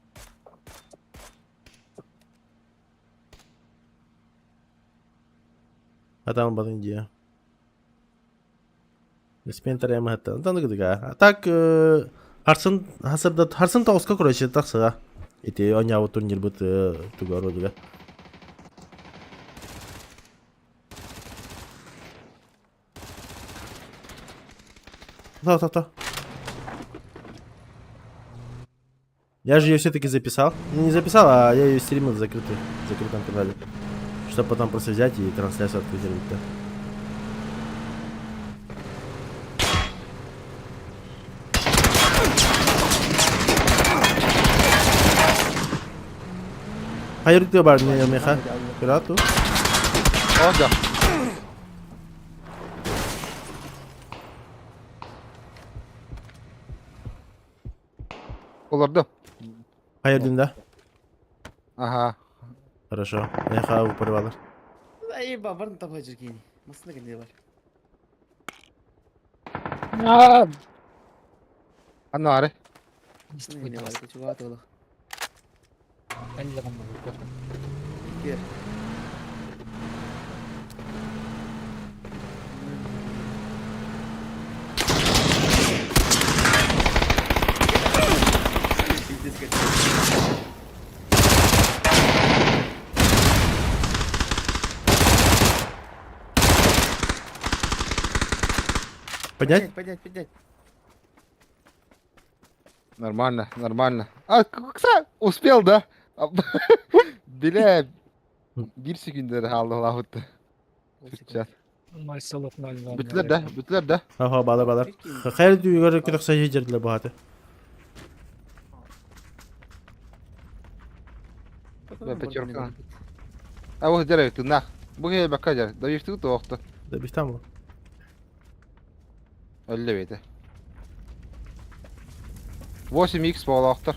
А там батын дии. Спентер хатта. Таны гыдыга. А так харсын хасырда харсын тоҕуска короче тахсыга. Ити оонньообут турнирбыт тугар одуга. Та та та. Я же ее все-таки записал. Ну, не записал, а я ее стримил в закрытый, в закрытом канале. Чтобы потом просто взять и трансляцию открыть. Да. Hayır diyor bari ne meha. Крату. О, да. Олорду. Hayır да. Ага. Хорошо. Меха упорвалар. Заеба, барын тапа жүрген. Масына кенде бар. А, Анна ары. Кенде бар, чуга толық. Анилаған болду. Кер. Пиздец, как. Поднять? Поднять, поднять. Нормально, нормально. А, кса, успел, да? Бля, bir секундер алды лахутты. Сейчас. 0,02. Бүттүлэр да, бүттүлэр да. Ага, балар балар. Хайыр дүйгөр күтөксө жердилер бу хаты. Бля, пятерка. А вот дерев ты нах. Бу хей бакка жар. Да вифту тоохту. Да бих там. Өллө бейте. 8x болоохтор.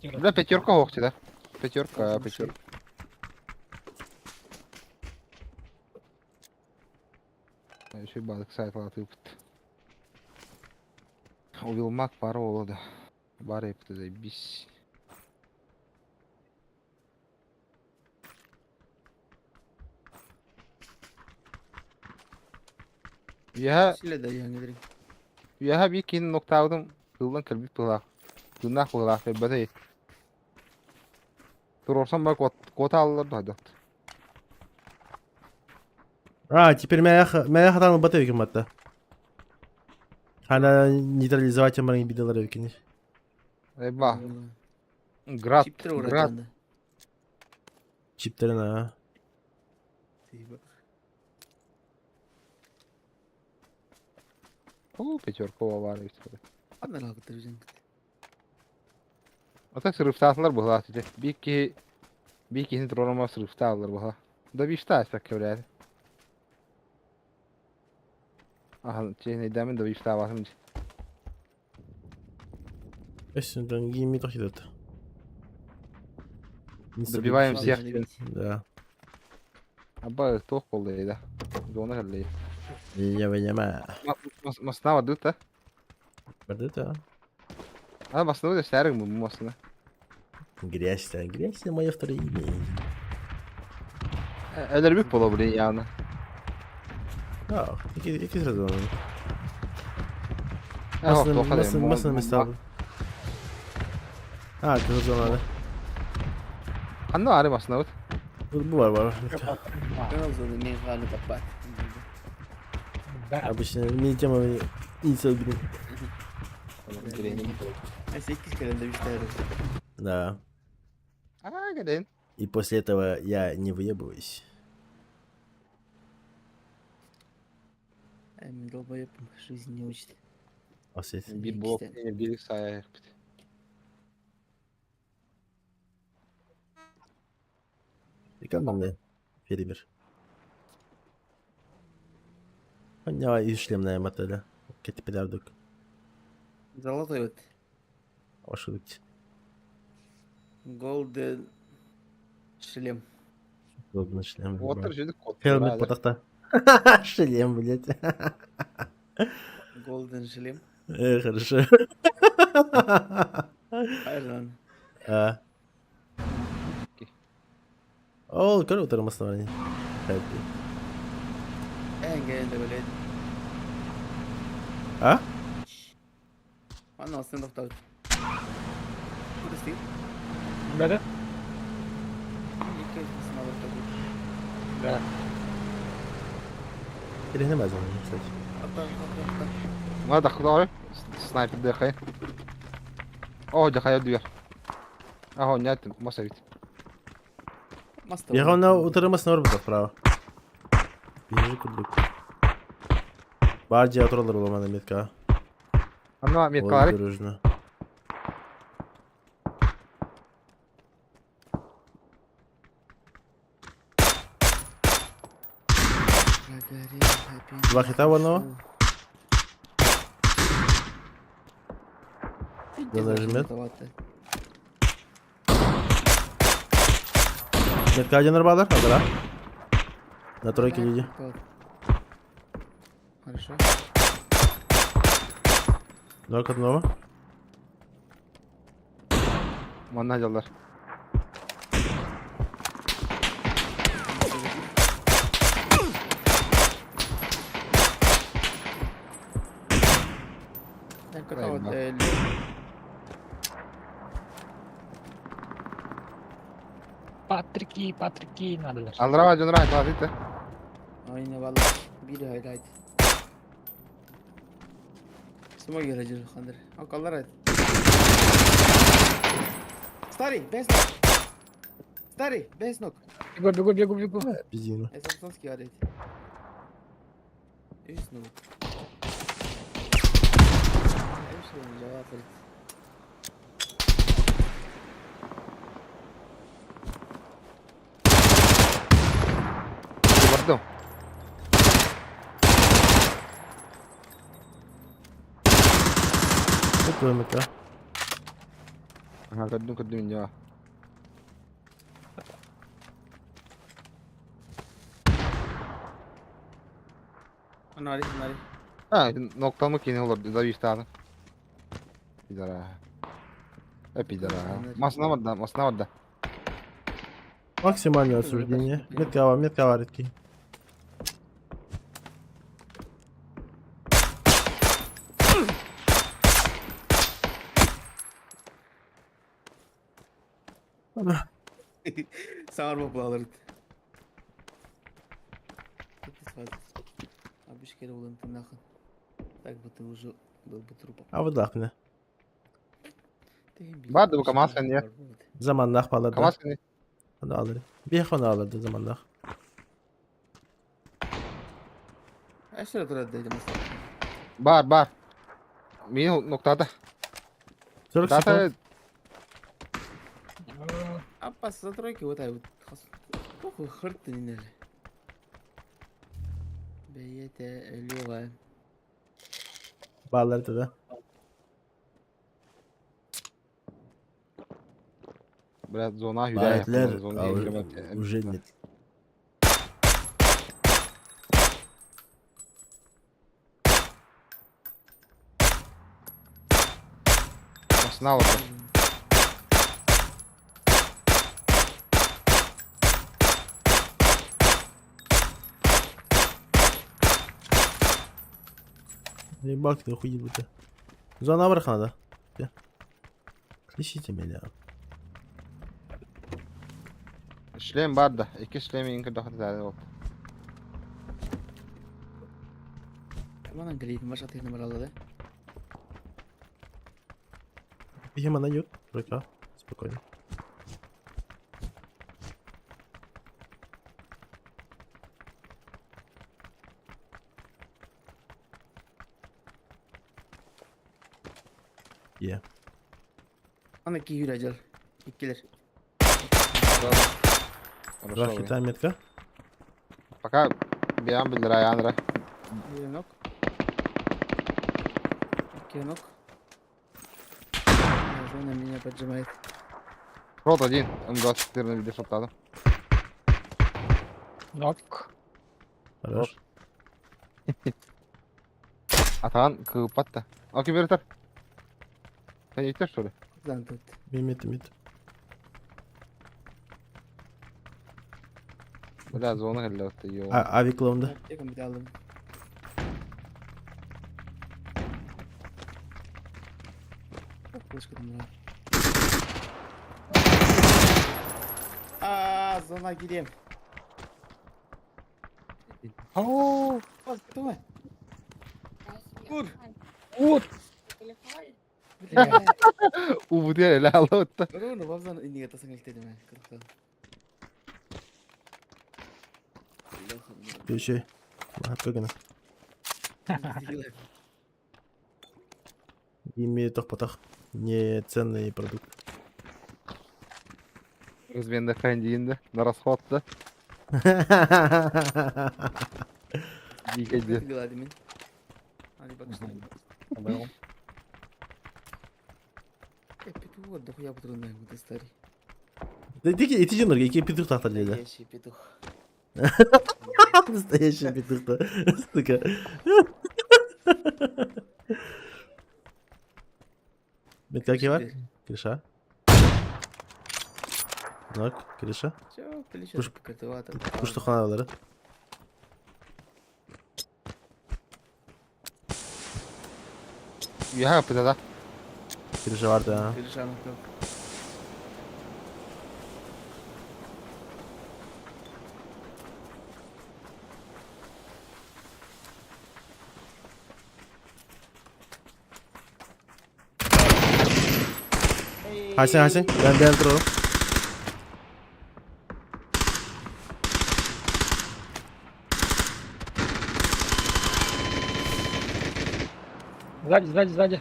Бля, пятерка хоохчу да. Пятерка, пятерка. Еще балык сайт латыпт. Увилмак пара олода. Бар епті заебись. Я Силе да яңы я bir кин ноктаудым кылдан кірбит пылақ. Тынақ пылақ бәтей. Турорсан бар кота алылар да А, теперь меня меня хатан баты викин батта. Хана нейтрализовать амарың бидалар викин. Эба, град, Чиптер град. уратанда. Чиптерин а. О, пятерка бар. Ана лагытыр жеңгит. Ата сырыфтаатылар бұғла тите. Bir ki bir kihini турорама сырыфтаалар бұғла. Да бишта аспак кебрәді. Аха, чехне дәмін да бишта басым. Өссүн гими тохидат. Добиваем всех. Да. Аба тоқ болды да. Зона кәлі. Я понимаю. Масына барды да. Барды да. А масына да сәрің бұл масына. Грязь, да. Грязь это мое второе имя. Әлербек бола біле яғны. Да, iki сразу. Ә, Масына, масына, масына местал. А, кызыл зонада. Қандай ары масына өт? Бу бар бар. Канал зоны мен ханы таппат. Обычно не тема инициал блин. А 8 календа биштер. Да. А, кәден. И после этого я не выебываюсь. Ай, мен долбоеб жизнь не учит. Осет. Bir блок, bir сая. Экономный фермер. Поняла, и шлемная мотеля. Кетипедардук. Золотой вот. Ошибки. Golden шлем. Удобно шлем. Уоттар үчүгэй кот. Хелмет потахта. Шлем, блядь. Golden шлем. Хорошо. Айран. А. Ол көр утарымастар. Happy. Эн блядь. А? Аны астын тоқталып. Көрістейді. Бәрі? Екі сынап тоқталып. Да. Или не знаю, кстати. Ата, ата, ата. Ма дахлар снайпер дехай. О, дехай дүйер. Аho, нет, масавит. Маста. Я утарымастар бар право. Бежи курдук. Бар же туралар боламан метка. Ана меткалары. Дружно. Два хита в одного. Да нажмет. Метка один арбалар, адара. На тройке люди. Хорошо. Нок одного. Манна жалдар. Так, Патрики, Патрики надо. Алрава жонра класит. Aynen valla. Bir highlight. Smoke gelecek kandır. Akallar hadi. Старый, без ног. Старый, без ног. Бегу, бегу, бегу, бегу. Пиздина. Самсонский арит. Üst ног. Cevap ver. Бардым. Это метка. Ага, көрдүм көрдүм инде. Анari, анari. Ha, noktamı kini olur. Завис тағы. Пидора. Э, пидора. Масына барда, масына барда. Максимальное осуждение. Метка, метка варитки. Саар балырды. Abi kere ulan tırnakın. Так бы ты уже был бы трупом. А вот лахне. Барды bu Камаз не? Заманнах балады. Камаз не? Onu alır. Bir onu alırdı zamanlar. Aşırı turadı dedim. Бар, бар. Мин ноктада. 40 Дата секунд. Аппас за тройки вот ай вот. Похуй хырты не Бейете ölüyor. Bağları da. Biraz zona hüda Bayetler yaptım. Zona уже нет. Masına alırdı. Ебать, нахуй ебута. Зона вверх надо. Ищите меня. Шлем бар да. İki шлем инки даха тәре oldu. Манан глейд маш атыйны баралады. Видимо, найдет. Тройка. Спокойно. Е. Ана ки юрәҗәл. Иккилер. Два хита метка. Пока биян билдир аянра. Bir нок. Икки нок. Зона меня поджимает. Рот один. М24 на видео шоттады. Нок. Хорош. Атаҕын кыыппат да. А кибертер. Sen yeter что ли? Зантыт. Мимит, мит. Бля, зона кэллэ отто ё. А, авик ломда. Аптекам бит алдым. Аа, зона кириэм. Оо, Давай. Кур. уут. Убутуйар эле алла отто. Өрөөнү бабзан инниге тасан келтедим ээ. Кыркта. Еще. Хапка гына. Ими тохпотах. Не ценный продукт. Разменда хандиинда на расход да. Дикэди. Гладимин. Али бакштай. Э, петух, дохуя патронов будет старый. Да иди, иди жынырга, ики петух тахтар деді. Настоящий петух. Настоящий петух-то. Сука. Бет как бар? Криша. Нок, Криша. Чё, плечо Пуш- покатывато. Куштуханалары. Үөһэ ыппыта да. Криша бар да. Кришанов как. Хасин, хасин. Ben ben duralım. Сзади, сзади, сзади.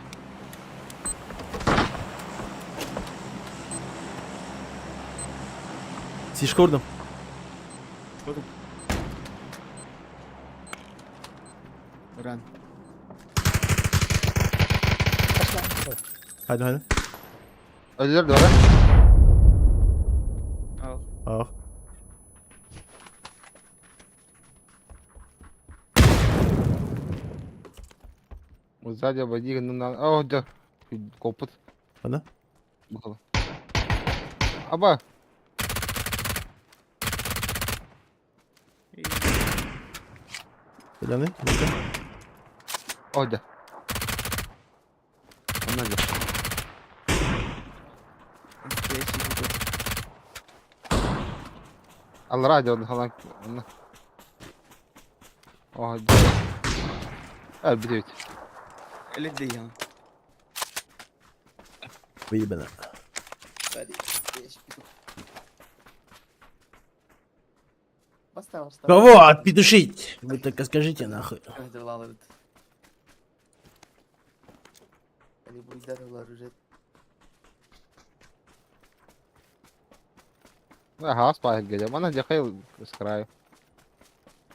Сишка урдум. Ран. Пошла. Hadi hadi. Өлөр да. Ал. Ах. Сзади обойди, ну на. О, да. Копыт. Ана? Бухала. Аба. Зеленый. О, да. Она да. Настоящий петух. Ал радио халан. О, да. А, бит. Элек я. Выебано. Настоящий петух. Поставил, поставил. Кого отпетушить? Вы только скажите нахуй. Ага, спайт геде. Мана дехай с краю.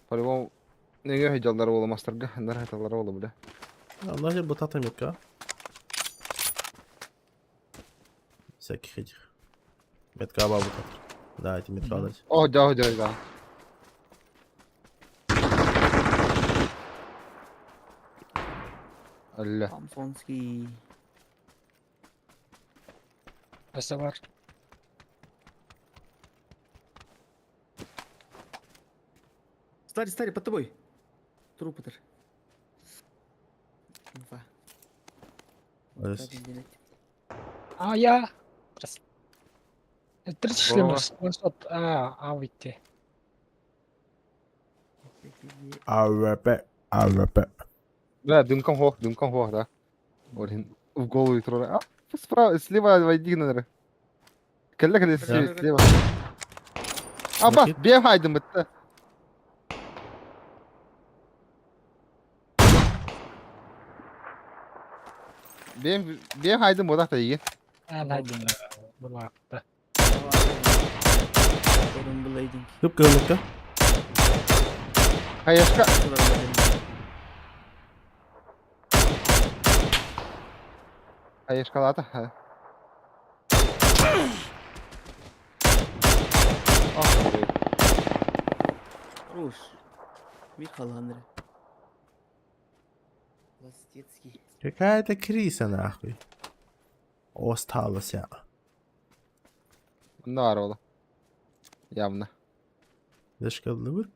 По-любому неге жалдар бола мастерга, нар хаталар бола бля. Она же ботата метка. Всяких этих. Метка бабу Да, эти метка дать. О, да, да, да. Алла. Амфонский. Спасибо. Старый, старый, под тобой. Труп это. Инфа. А я. 30 Здорово. шлем планшет. А, а выйти. АВП. АВП. Да, дымком хох, да. Блин, в голову трора. А, справа, слева войди, наверное. Кэллэ кэллэ слева, слева. Аба, Накид. бем хайдым бітті. Бем, бем хайдым бодақ та иге. А, найден. Была. Да. Орун Blading. Күп көрмөккө. Хаяшка. Хаяшкалата. ха. Ах, блин. Хорош. Михаил Андрей. Ластецкий. Какая-то криса нахуй. Осталась. Онно баар Явно. Дашкаллыбыт.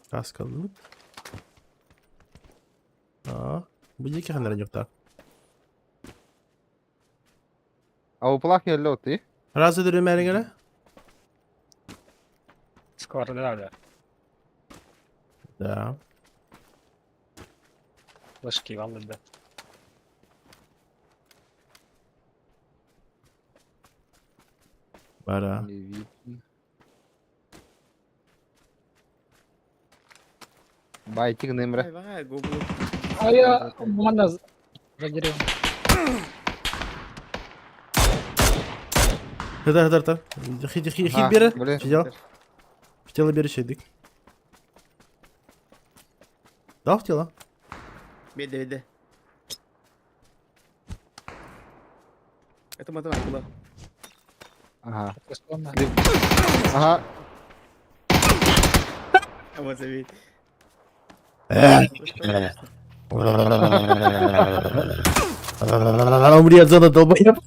Каскаллыбыт. А, бу диэки ханна эрэ А уплах не лед, ты? Раз өтөрүмээриҥ эрэ? Скоро, да, да. Да. Флешки валят, да. Бара. Не видно. Байтик нымра. Ай, вай, гугл. А я манна за деревом. Хыдар, хыдар, хыдар. Хит, хит, хит бери. Блин. Фидел. В тело бери шейдик. Дал в тело? Беде, беде. Это математика была. Ага. Условно. Ага. А вот забей. Умри от зоны, долбоеб.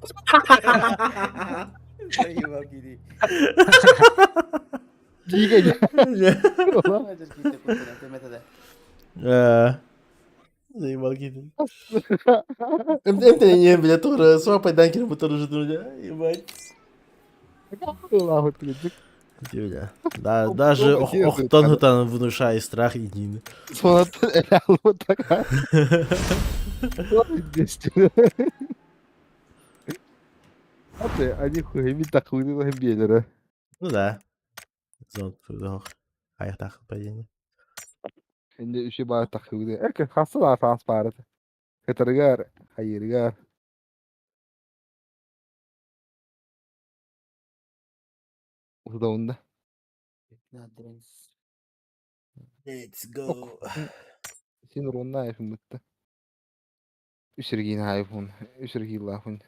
Заебал, гири. Двигай. Заебал гири. Это не, бля, тоже свапай данкер, бу тоже бля, ебать. Бля. Да, даже охтон там внушает страх и нин. Вот такая. А ты, они хуй, так белера. Ну да. Зон, аяқтақ падение. Şimdi үші бар тақуды. Әке хасы да транспарт. Кытыргар, хайыргар. Удауында. Let's go. Син рунна айфын бітті. Үсіргейін айфон, үсіргей лафын.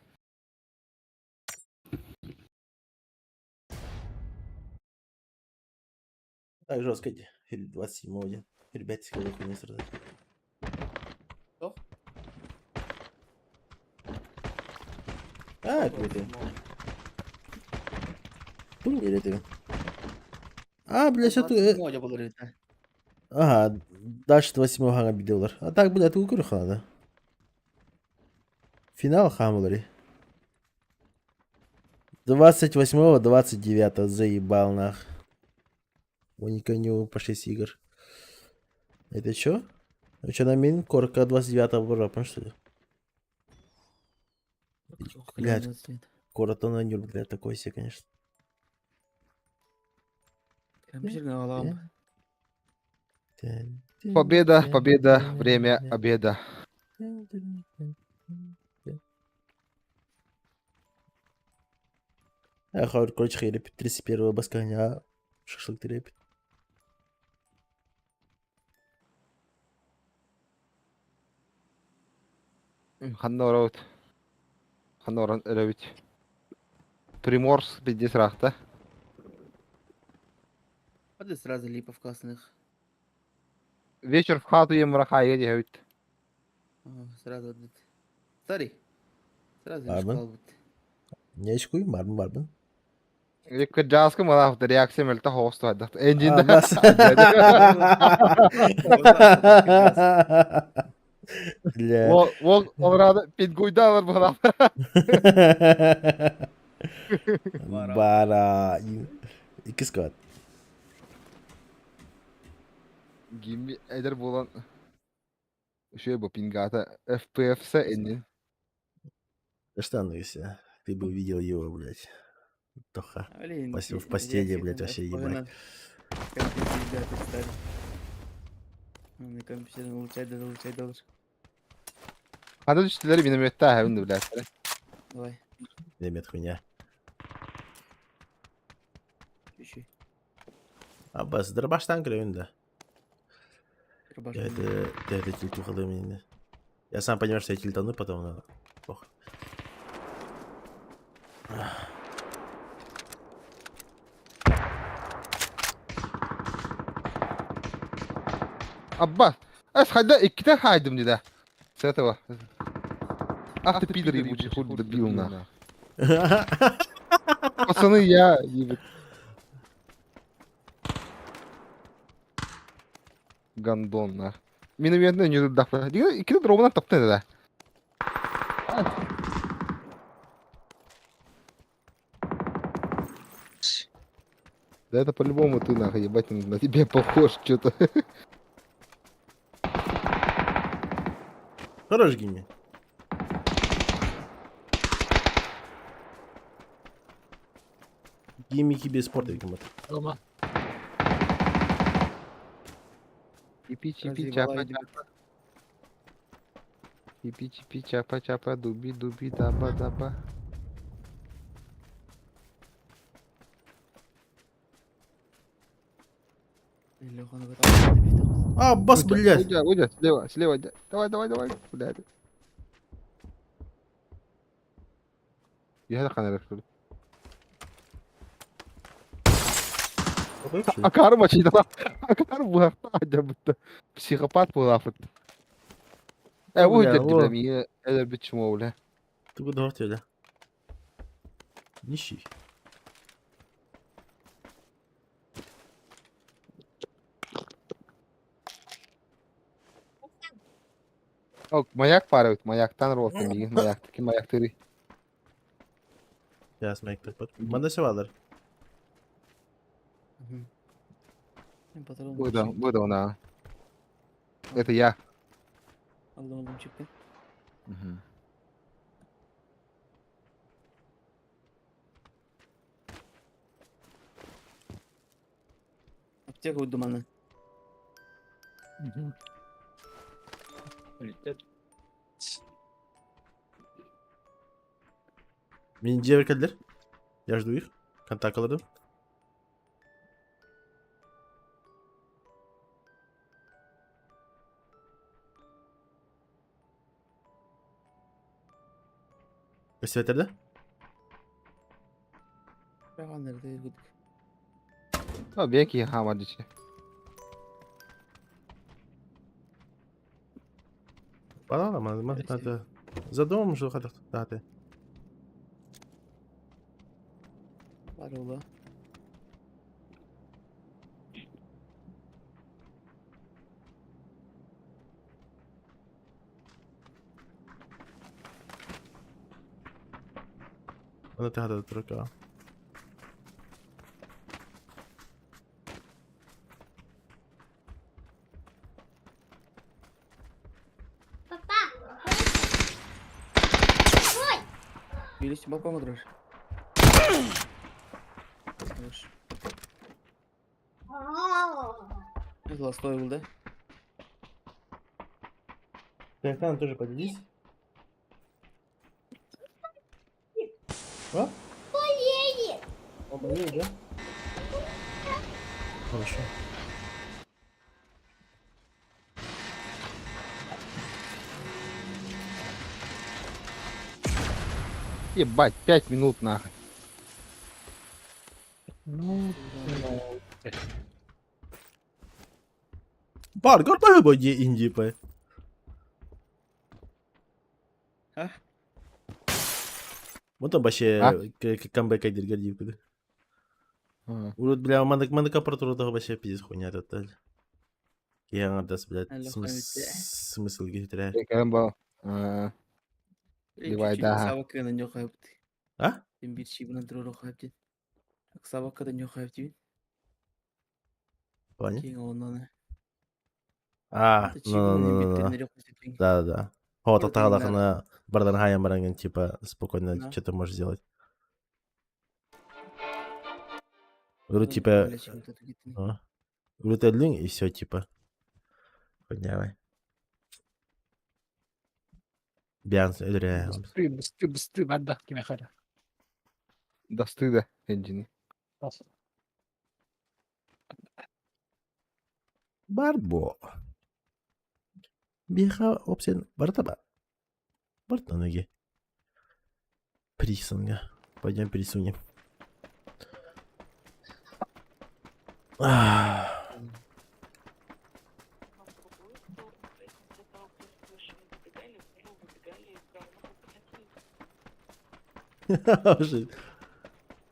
Так, жестко. 27 день. Ребят, с хуйня сразу. Что? А, это. Турнир это. А, бля, все ты. Ага, дальше 27 га видеолар. А так, бля, ты укрых надо. Финал хамлари. 28-го, 29 заебал нах. У него по 6 игр. Это чё? Ну чё, на мин корка 29-го ропом, что ли? Блядь, Коротон на нюр, блядь, такой себе, конечно. Победа, победа, время обеда. А, короче, хейреп, 31-го басканя, шашлык терепит. Ханна ораут. Ханна оран өрөбүт. Приморск пиздец рахта. Вот сразу липов классных. Вечер в хату ем рахайга дебит. Сразу. Старый. Сразу Барбын. Не очкуй, барбын, барбын. Кыджааска малаах реакция мөлтө хоосту хайдах. Энджин. Бля. Ол ол пингуйда бар була. Бара. Икки сквад. Гимми эдер булан. Үшө бу пингата FPF эннин. Да что оно все? Ты бы увидел его, блядь. Тоха. Блин, В постели, блядь, вообще ебать. Компьютер улучшать, да улучшать должен. Ханда түстүлөр минометта хэвин блядь. Давай. Миномет хуйня. Еще. Аббас, дробаштан көрөйүн да. Я это, я это тильту мне. Я сам понимаю, что я тильтану потом, но похуй. Аббас. Эс хайда иккитэ хаайдым дии да. С этого. Ах ты пидор ебучий, хуй добил нах. Пацаны, я ебет. Гандон нах. Минометный не дах. Иккитэ дробунан таптын да. Да это по-любому ты нахуй, ебать, он на тебя похож что-то. Хорош, Гимми. Гимми киберспорт, видимо. Дома. Чипи чипи чапа чапа. Чипи чипи чапа чапа дуби дуби даба даба. А, бас, блядь! Уйдя, уйдя, слева, слева, давай, давай, давай, блядь. Я так что ли? Акарма читала. Акар буһахта Психопат буолафыт. Э, Бля, уйдер во. дибля миэ элэрбит чмо бля. Ты куда хотели? Нищий. О, маяк парабыт, маяктан руотта миигин, маяктыки маяктырый. Сейчас, маяк тут. Манда севалар. Выдал, выдал на. Это я. Aldım aldım çıktı. Аптека dumanı. Угу. Летят. Мин дьиэбэр кэллэр. Я жду их. Контакт ыларым. Көстүбэттэр да? Nerede yürüdük? А, беки хамадичи. Балала, маны надо. За домом же хатах даты. Var ola. Маны тахата турка. Birisi balkona durur. Хорош. Это ластой был, да? Ты экраном тоже поделись. А? Болеет. Он болеет, да? Хорошо. Ебать, 5 минут нахуй. Ну, Бар, горбай бо инди по. А? Вот он вообще А? камбэк диргер дипкүдү. Урут, бля, мандык мандык аппаратура вообще пиздец хуйня этот. Я аңардас, блядь, Алло, смысл киһитирэ. Кэлэн ба. А, Ливай, да. Сабаккадан yok yaptı. А? Ben bir şey buna durur yaptı. Сабаккадан yok yaptı. Плане? Кинг оннан. А, ну, ну, ну, ну. Да, да, да. О, Вот тогда именно. она бардан хаям баранген, типа, спокойно, Да. что ты можешь сделать. Говорю, типа, а, говорю, ты линь, и все, типа. Поднявай. Бианс, ödüre. быстры, быстры, быстры, бадда, киме халя. До стыда, Энджини. Барбо. Биха опсен бартаба. Барт на ноги. Присунга. Пойдем присунем. Ах.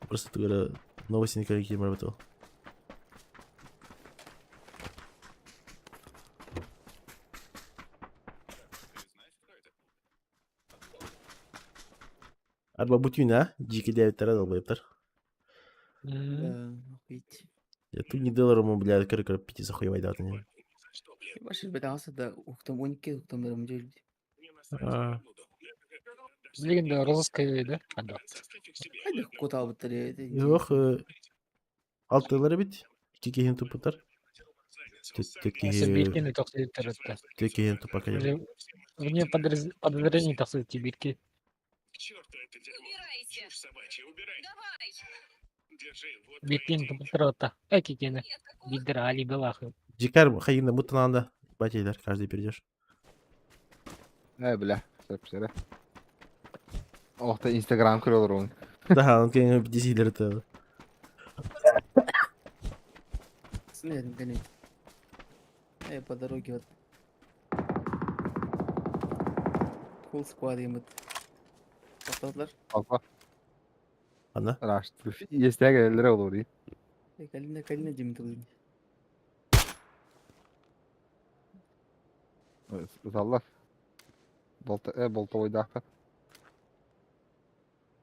Просто тугу новости никакие работал. Арба бу түүн а дьиикидээбиттэрэ долбоебтар. Охуеть. Я тут не долларом, бля, кыры пяти захуевайдатыны. Баш бетаҕас да уктам 12 уктам дьэ Билигин да розыскай да? Анда. Хайдах кутаабыттар Yok, алтылар эбит. Икки киһини туппуттар. Если биркини тохсуйуттар это. Түөрт киһини туппакка. Вне подозрений тохсуйут бирки. Биркини туппуттар это. Эки кene. Бидер али белахы. Дикарь хайында муттананда. Батейлер, каждый перейдешь. Э, бля, сөп сөп. Охта Инстаграм көрө олоруҥ. Да, он кем дизелер это. Смерть гонять. А я по дороге вот. Full squad ему. Тоқтадылар. Алпа. Ана. Раш. Естеге келелер олор. Калина, калина деймін түгілін. Заллар. Болта, болтовойдаахтар.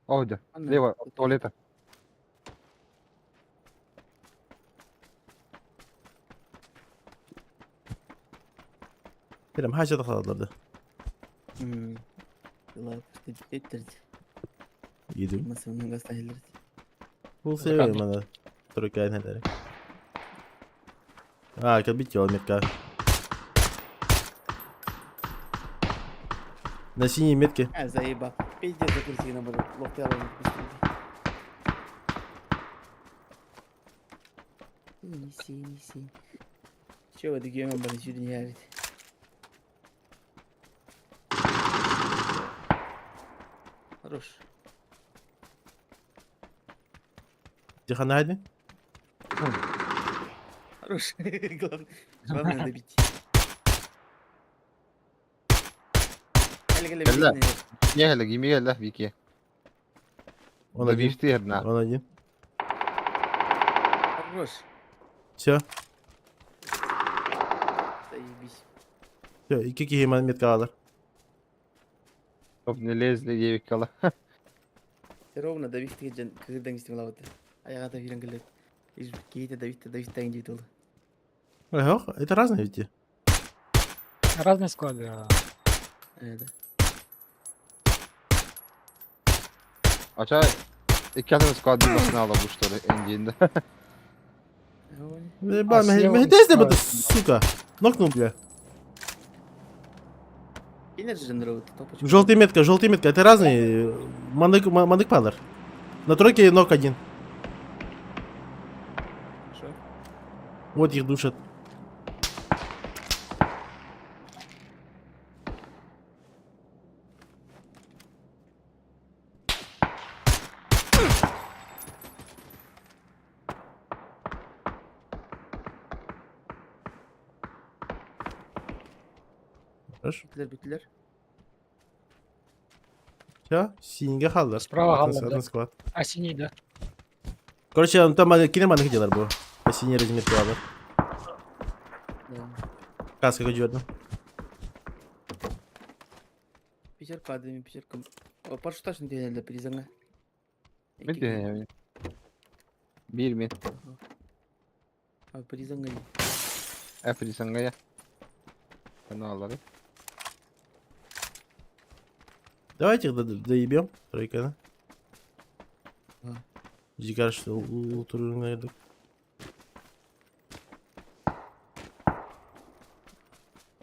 О, дьэ. Слева, от туалета. Прям хача тахладылар да. Иду. Бул себеби мана тройка айналары. А, кэлбит метка. На синей метке. А, заебал. Пиздец, закрутили на буду. Локтя Синий, синий, синий. Чего вы такие мамбаны сюда не ярите? Хорош. Тихо, найди. Хорош. Главное, главное добить. Кэлэ, кэлэ, Кэллэ. билин, Киэһэлэ, кими кэллэ, Вики. Он один. Добивтиһэр Он один. Хорош. Все. Заебись. Все, икки киһи метка алар. Топ не лезли девиккала. Ровно добить деген кырдан истин лабыты. Аяга да бирен келет. Кейте добить добить деген жейт ол. Эх, это разные ведь. Разные склады. Да. Ача икки атын склад басына ала бу что ли эндиинде. Ебать, слева мехтез справа. это, сука. Нокнул, бля. Желтая метка, желтая метка. Это разные. Мандык, мандык падар. На тройке нок один. Хорошо. Вот их душат. Хорошо. Бүттүлөр, бүттүлөр. Все, синьге халдар. Справа Атын- халдар, да. атын склад. А синий, да. Короче, там кинеманных делар был. По синей разметке ладно. Да. Каска жібердім. Пятерка адами, пятерка. О, парашюташный деген призаңа. Мен де Бир мен. А, призаңа. Әфрисанга я. Каналлары. Давайте их доебем. Тройка, да? А. Дикар, что лутуру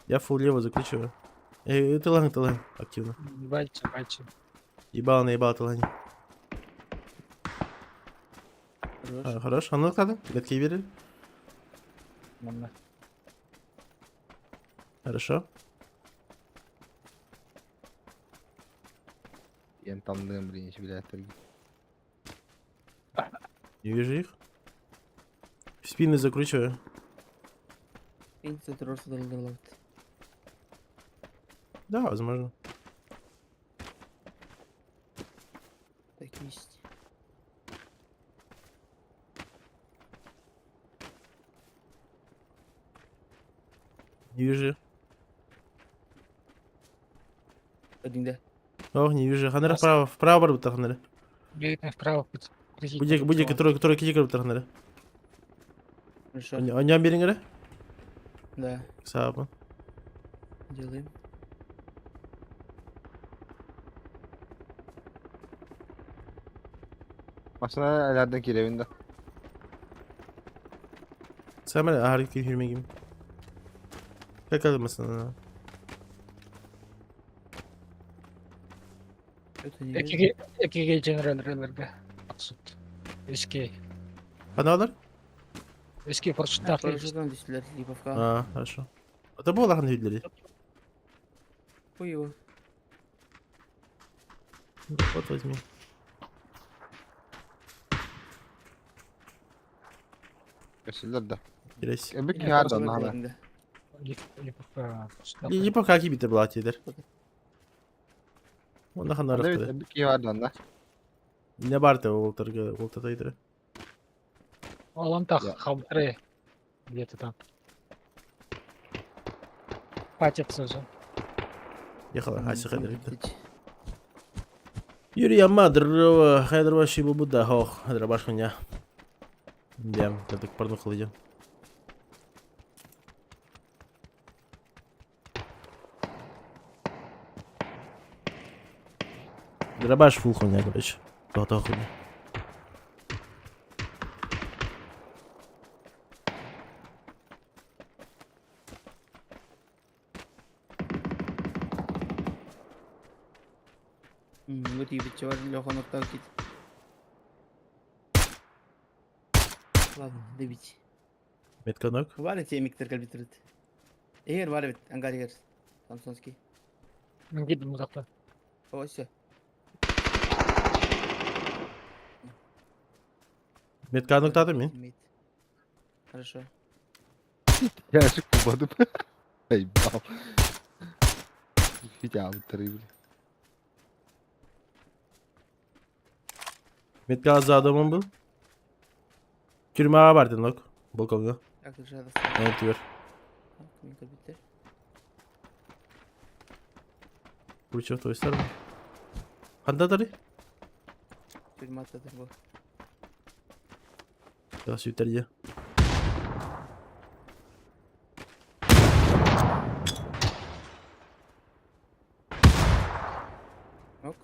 Я фул лево закручиваю. Эй, ты лаги, активно. Бачи, бачи. Ебало наебало ты лаги. Хорош. А, хорош, а ну надо? Метки верили? Манна. Хорошо. Ен тамдым блин, билеттер. Не вижу их. В спины закручиваю. Да, возможно. Так есть. Не вижу. Один, да. Ох, не вижу. Ханара вправо, вправо барбыта ханара. Бегает вправо. Будик, будик, который киди барбыта ханара. Хорошо. Оньон бериңере? Да. Саабын. Делаем. Машина элэрден киирэбин да. Сэмэр аһар күн хүрмегим. Какалымасын. Это не вижу. Экиге экиге general релерге. Максут. Эски. Ханалар? Эски форштах. Парашютом түстүлэр Липовка. А, хорошо. Это было хан хүллери. Хуй его. Вот возьми. Көсүллэр да. Кирес. Эбик Я киһи просто да наһаа. Да. Липовка. Не пока кибите была тедер. Онда ханар. Эбик киһи да да. Не барты ол торга ол татайдыр. Олан так Я. хамтре. Где-то там. Патятся уже. Ехала, хасы хадыр. Юрий Амадрова, хайдар вообще буда, хох, хайдар башхуня. Дем, так порнухал идем. Дробаш фул хуйня, короче. То хуйня. Вот ебать, чувак, Леха ноктал кит. Ладно, добить. Метка ног. Варит тебе миктер кальбитрит. Эгер варит, ангар эгер. Самсонский. Мен узакта. О, все. Метка ног таты мен. Хорошо. Я ашык кубадым. Ай, бал. Хитя абыттары били. Метка за адамым был. Тюрьма барды ног. Балконга. Так, держи, Evet diyor. Кальбитер. Курчев тойстар. Ханда тары? Тюрьма тады бу. Я сүтәрде. Ок.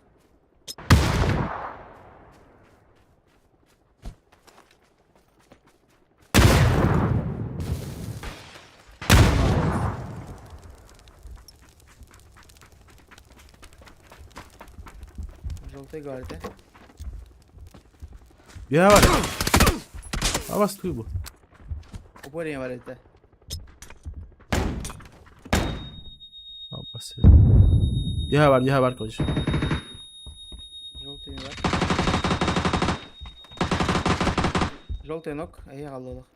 Желтый гвардия. Я бар. Авас туй бу. Упорение бар это. Абас. Я бар, я бар, короче. Желтый бар. Желтый ног, а я аллах.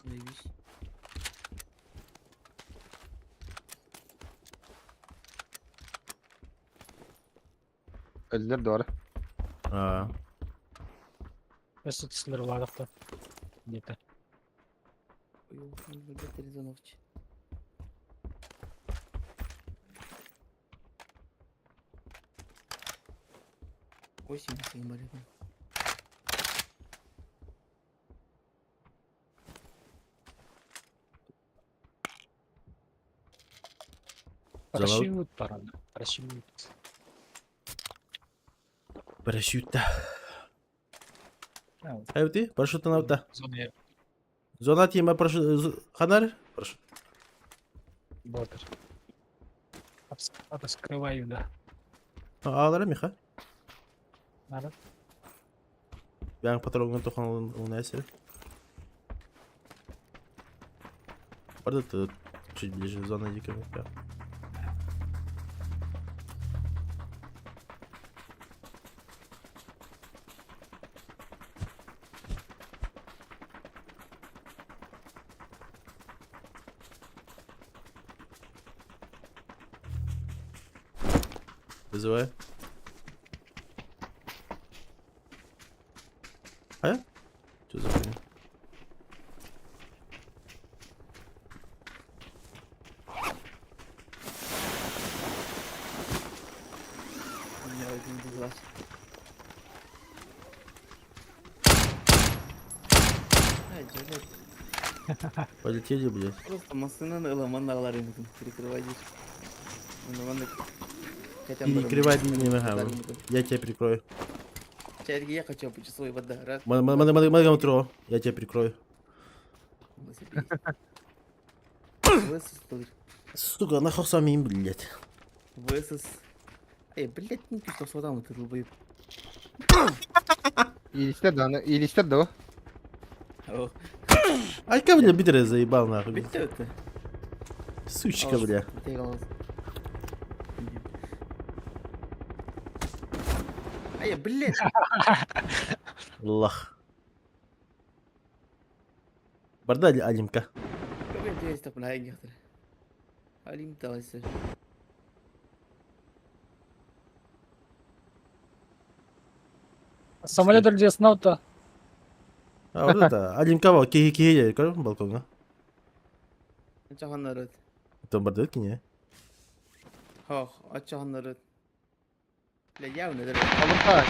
Заебись. Өллөр дора. А. Өсө түслөр лагакта. Где-то. Ой, ой, Восемь января. Парашют, парад. Парашют. Парашютта. А, Әбді, парашюттан аута. Зона Зона тема парашют. Ханар? Парашют. Ботер. Отскрываю, да. Алара Миха. Надо. Бәң патронын тохан он әсер. Барда тут чуть ближе зона дикая. Вызывай. А? Что за хуйня? Полетели, блядь. Просто массыынан ыламан аҕалар ымытын перекрывай диир. Онно маннык Перекрывай не Я тебя прикрою. Чайги я хочу по часовой вода. Раз. Мангам Я тебя прикрою. Сука, нахуй самим, блядь. ВСС. Эй, блядь, не что с водам ты долбоеб. Илистер да, илистер да. Айка, бля, битре заебал нахуй. Сучка, бля. Ай, блядь. Лах. Барда Алимка. Алим таласы. Самолет где снова-то? А, вот это, Алимка бар, киһи киһи көр балконга. Ачахан народ. Там бардык кине. Хох, ачахан народ. Бля, явно это. Алымка.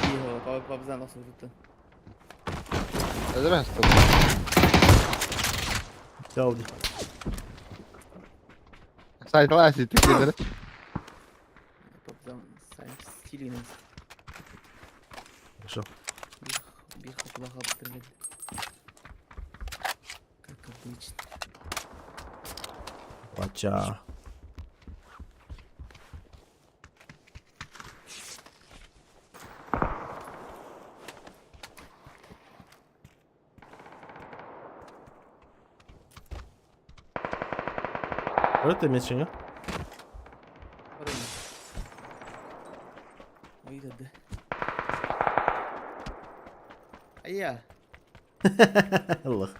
Тихо, папзан осужута. Здравствуйте. Чао. Сайтла сити кидер. Папзан сай стилин. Хорошо. Бих, плохо обстрелять. Как обычно. Пача. Вот это меченя. Ой, да. Ая. Аллах.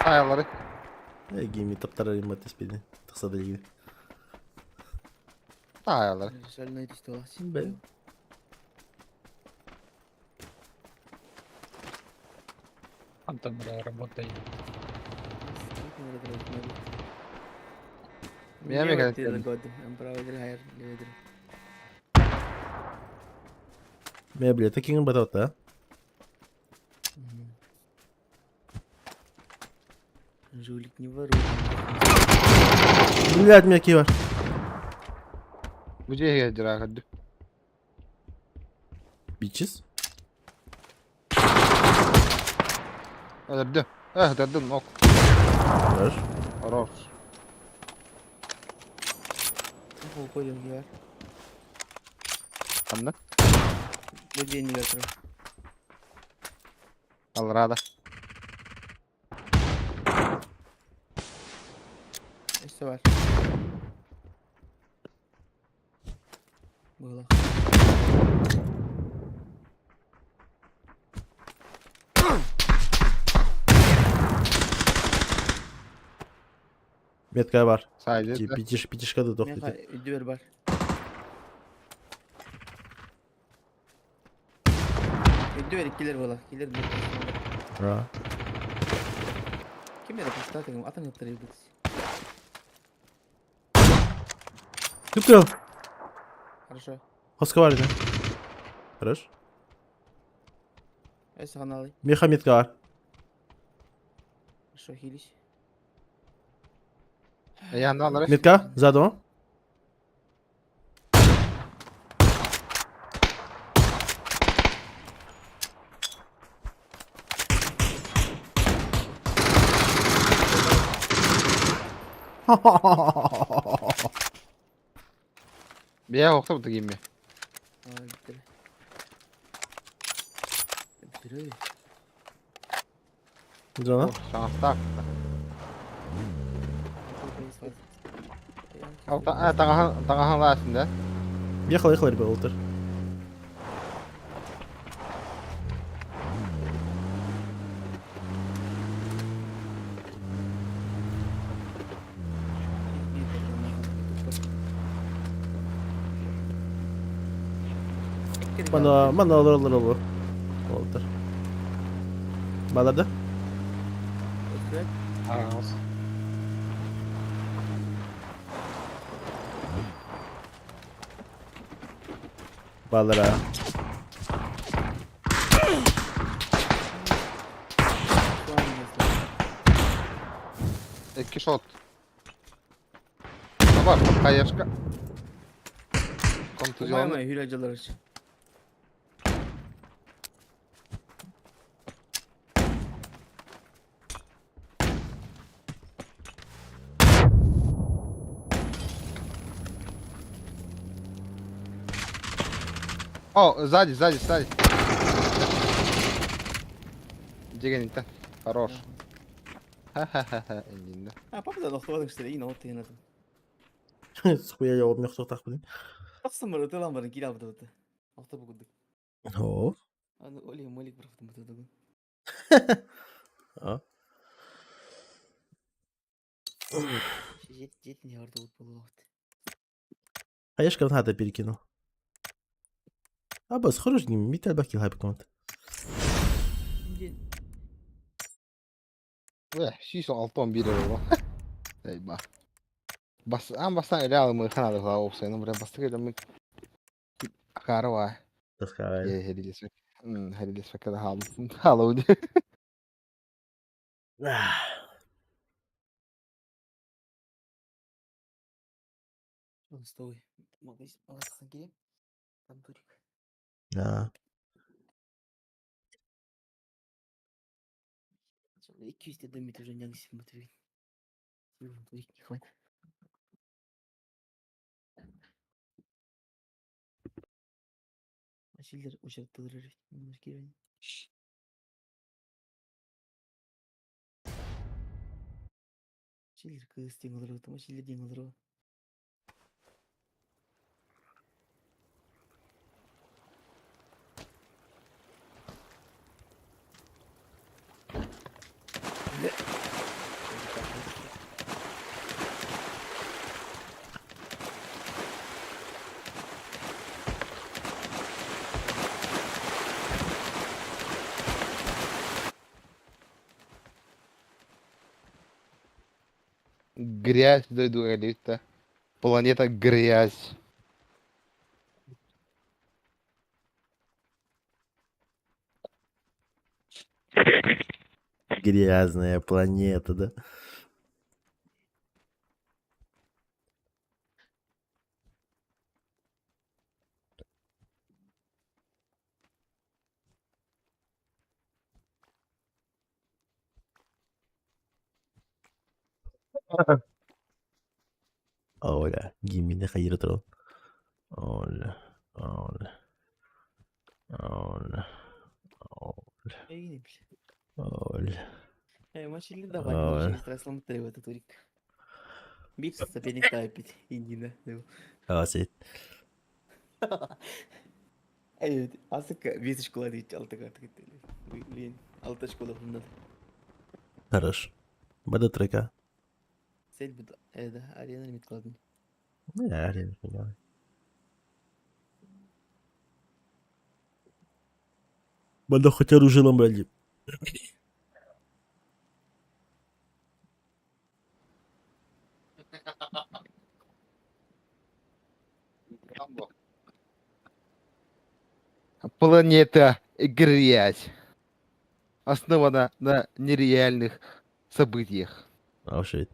Сайлары. Гейми таптар римат спиди. Тахсады лиги. Сайлары. Шальной ситуация. Бен. Антон, бля, работает. Меня мега. Мэ, бля, таким баталта. Жулик не ворует. Блядь, меня кива. Где я дирахад? Бичес? Öldü. Eh dedim ok. Хорош. Хорош. Уходим, я. Ханна? Где не ветра? Алрада. Все var. Было. Метка бар. Сайды. Пятиш, пятишка да тохты. Дверь бар. Дверь киллер была. Киллер был. Ра. Ким это поставил? Атом не Түптел. Хорошо. Хоска бар, да? Хорош. Эс каналы. Меха метка бар. Хорошо, хились. Янда алар. Метка, задом. Бия окта бу гимме. Битер. Битер. Зона. Шаңастак. Алта, таңахан таңахан ласын да. Ехал, ехал, ребят, ултыр. Мана, мана олор олор олор. Олтар. Баларда? Араас. Балара. Икки шот. Бар, хаешка. Контузион. Умайма хүләҗалар. О, сзади, сзади, сзади. Дигән Хорош. Ха-ха-ха-ха. Инде. А, папа да нохтовадың что ли? Ин отты янатын. Схуя я обмех тохтах блин. Тахсан бар, тылан бар, кире алды бу. Охта бу кудык. О. Аны оли молик бирахтым бу. А. Жет жет не орды бу болот. Хаешка в перекинул. Абас, хорош не митал бакил хайп конт. Эх, 161 euro. Эй, ба. Бас, ан бастан эле алымы ханады ла опсайны, бре бастык эле мы Карва. Таскай. Е, херилес. Херилес факада хал. Халау. Стой. Магаз, магаз кире. Там турик. Да. 200 метр уже не смотри. Турик не хватит. Машилер учраттылар кире. Шилер кыз тең олар, машилер дең олар. Грязь дойду элита. Планета грязь. Грязная планета, да? Оля, гиммини хайыр турал. Оля, Оля, Оля, Эй, Оля. Эй, машилер давай, Ой. машилер траслам требует турик. Бир соперник тайпить, иди да. Асит. Evet, асыка бес школа дейт, алтыга Блин, алты школа бундан. Хорош. Бада трека. Сел бу да, арена мит кладын. Ну, я арена понял. Бада хоть оружие ломали. Планета грязь. Основана на нереальных событиях. Oh shit.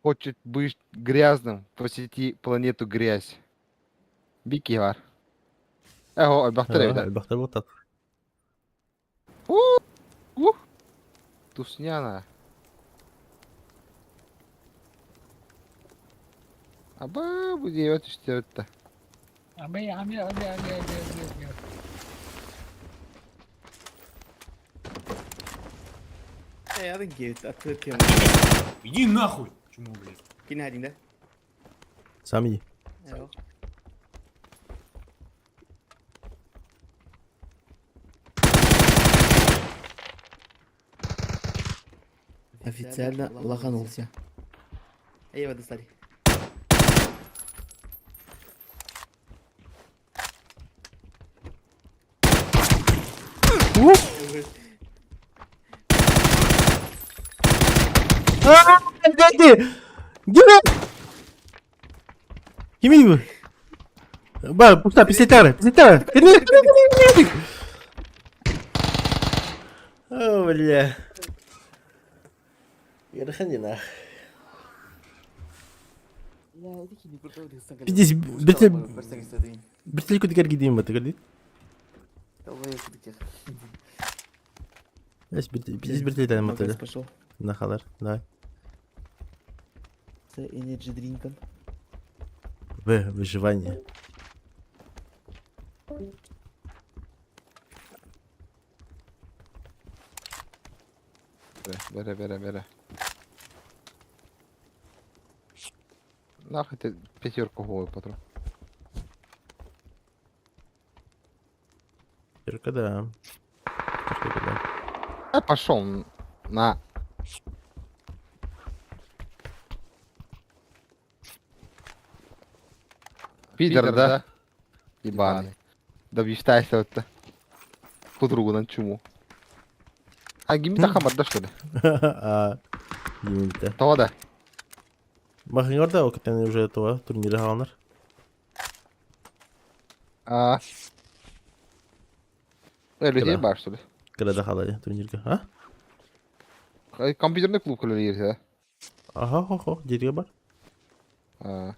Хочет быть грязным, посети планету грязь. Бики бар. Эго, бахтар эбит. Бахтар вот Ух. Тусняна. Аба, бу диэбэт үстебэт Абы, абы, абы, абы, абы, абы, абы. Эй, адын кейт, атыр кем. Иди нахуй! Чему, блядь? Кин хадин да? Сам иди. Эго. Официально лоханулся. Эй, вода стали. Дети! Где? Кимий бу? Бар, пуста, пистолеттары, пистолеттары. Кини, кини, кини, О, бля. Ыарахан диэн аах. Пиздец, биртел биртел күтүгэр гидиин батыгар дит. Пиздец биртел тайм батыгар. Нахалар, давай. С energy дринком. В, выживание. Бэрэ, бэрэ, бэрэ. Нахуй ты пятерку голый патрон. Пятерка, да. Пятерка, да. А пошел на. Пидор, да? Ебаный. Добьешься вот Подругу чуму. А гимита хамар да что ли? А, гимита. Того да. Махингор да, окатен уже этого турнира хааланар. А. Людей бар что ли? Когда халали турнирга, а? Компьютерный клуб көлөр да? Ага, хо хо, дерге бар. А.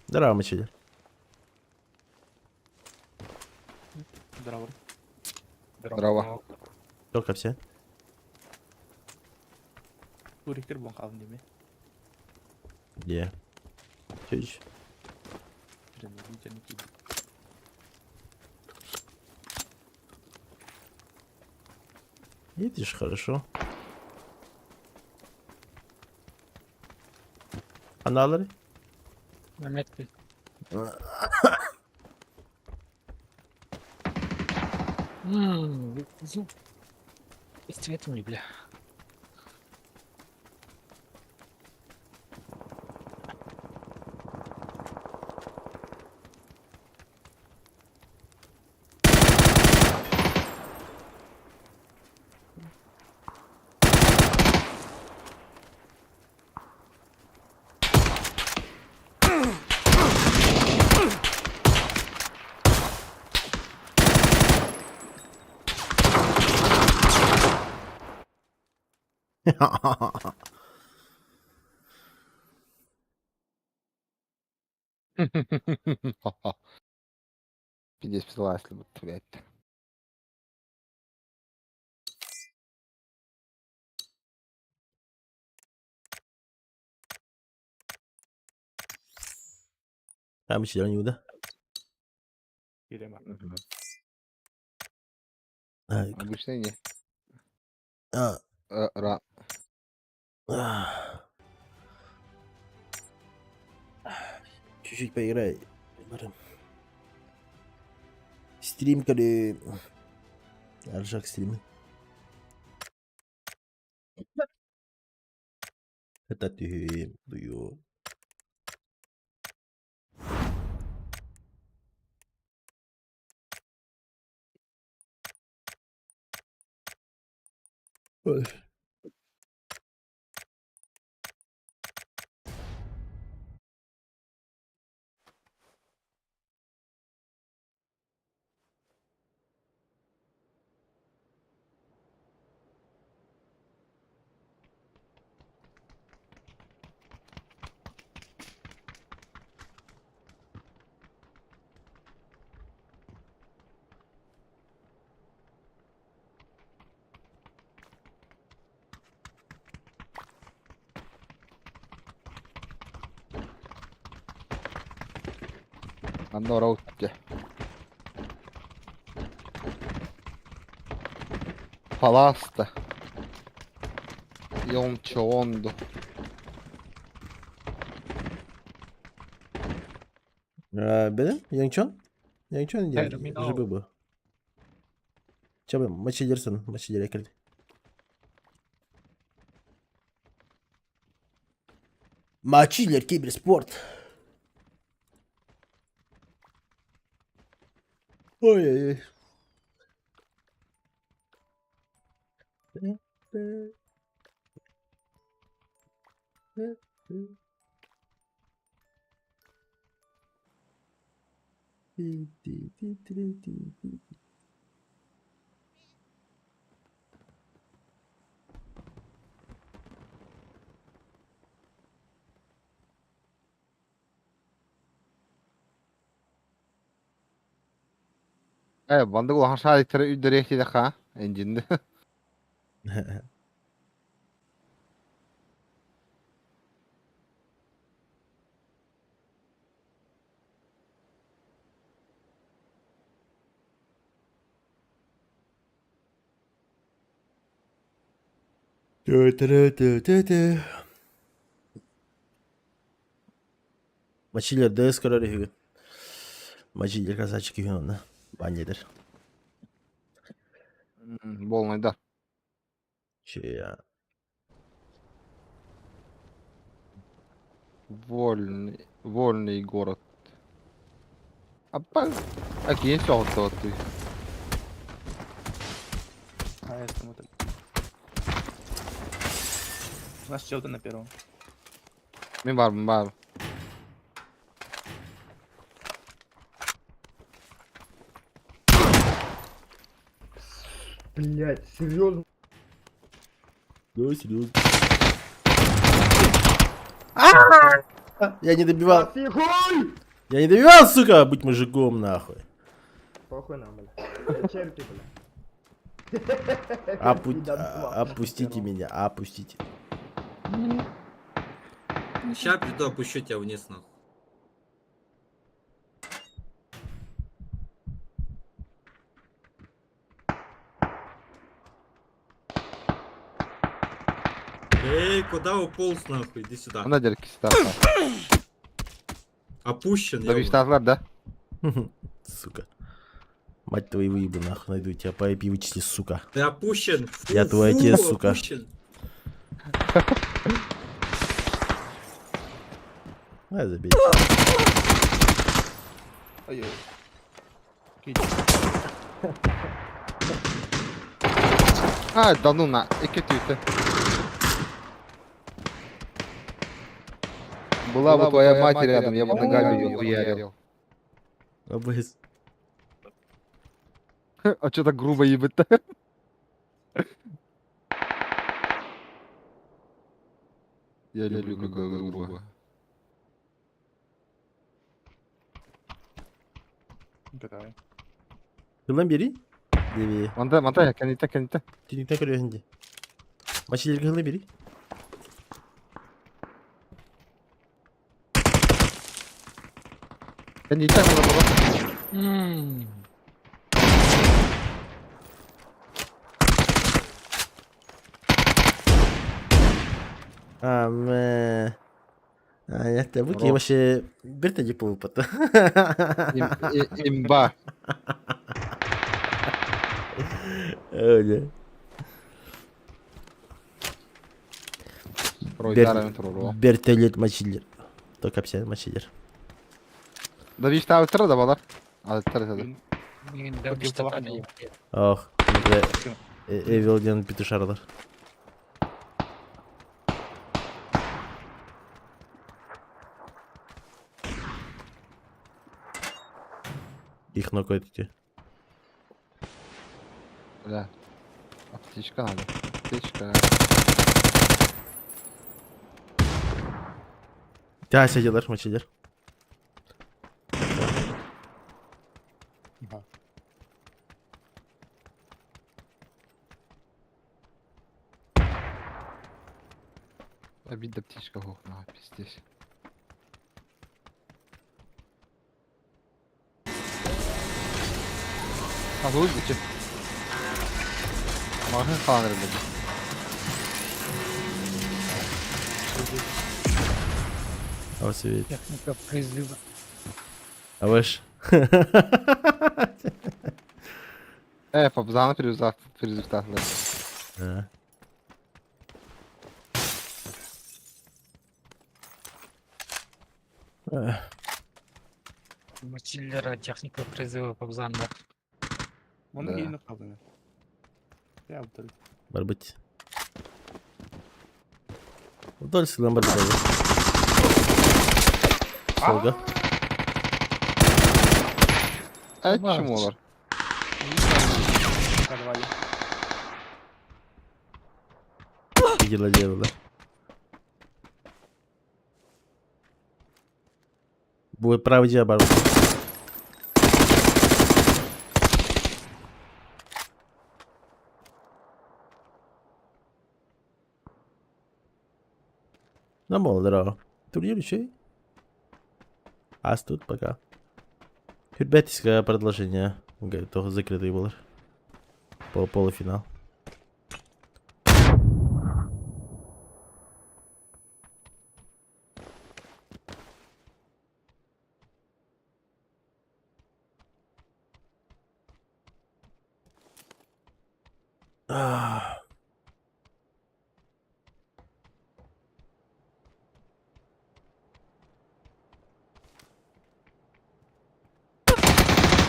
Здорово, мочили. Здорово. Здорово. Только все. Курик бон қалдым деме. Где? Чуть. Видишь, хорошо. Аналары? Mehmet Истиветим бля. Пиздец, писала, если бы, блядь. Там еще не да? Обычно не. А. Ра. Чуть-чуть поиграй. Стрим, коли... Аржак стрим. Это ты дую. Ой. Манна роутте. Паласта. Йончоонду. Бene? Янгчон? Янгчон диэн Терминал. ЖББ. Чабы, мачидерсен, мачидер экерди. Мачилер киберспорт. Ой-ой-ой. Э, банды улахан шариктары үрдэриэх диэтэххэ, энджинди. Тө-тө-тө-тө-тө. Мачилер ДС көрөр үһүгүн. Мачилер красавчик үһүн онно. Баннедер. Болнайда. Че Вольный, вольный город. Апа, а киһи соҕотоҕуттуй. А, я смотрю. У нас чел на первом. Мин баарбын баар. Блять, серьезно? Да, серьезно. Я не добивал. Хуй! Я не добивал, сука, быть мужиком, нахуй. Похуй нам, бля. Черти, бля. Опустите меня, опустите. Ща приду, опущу тебя вниз, нахуй. Эй, куда уполз, нахуй? Иди сюда. Ана дьэр кистаахтар. Опущен, Да ёбаный. биштаахлар да? Сука. Мать твою выебу, нахуй, найду тебя по IP вычисли, сука. Ты опущен. Фу, Я твой фу, отец, сука. опущен. А, забей. Ой-ой. А, да ну на, икки түүтэ. Была бы твоя мать рядом, я бы ногами ее хуярил. АБС. А чё так грубо ебать-то? Я люблю, когда грубо. Давай. Ылан бери. Деви. Манта, манта, кэнниттэн, кэнниттэн. Түнүктэн көрүөхүн дии. Мачилерге ылан бери. Кэнниттэн була була. А, мэ. А, это вы Здорово. вообще бирте диплом потом. Имба. Öyle. Пройдарами туруру. Бертелет мачилер. Только пся мачилер. Да биштаахтар да балар. Алыттар да. Мин да биштатан Ох, Эвил диэн петушарлар. Их нокает Бля. Аптечка надо. Аптечка. Да, сиделар, мачилер. Ага. Обидно аптечка ох, на, пиздец. А вы где? Магазин ханер, блядь. А вот себе. Техника призыва. А ваш. Папзана призыв, призыв тахлар. А. Мачилера техника призыва побзанда. Он Да. и нахабный. Я вот Барбыть. Вдоль сылан барбыта. Солга. А чему олар? Подвале. Видела дело. Будет правый дьиэ бар. Нормально, Турнир еще. А тут пока. Ребятское продолжение. Только закрытый был. Пол полуфинал.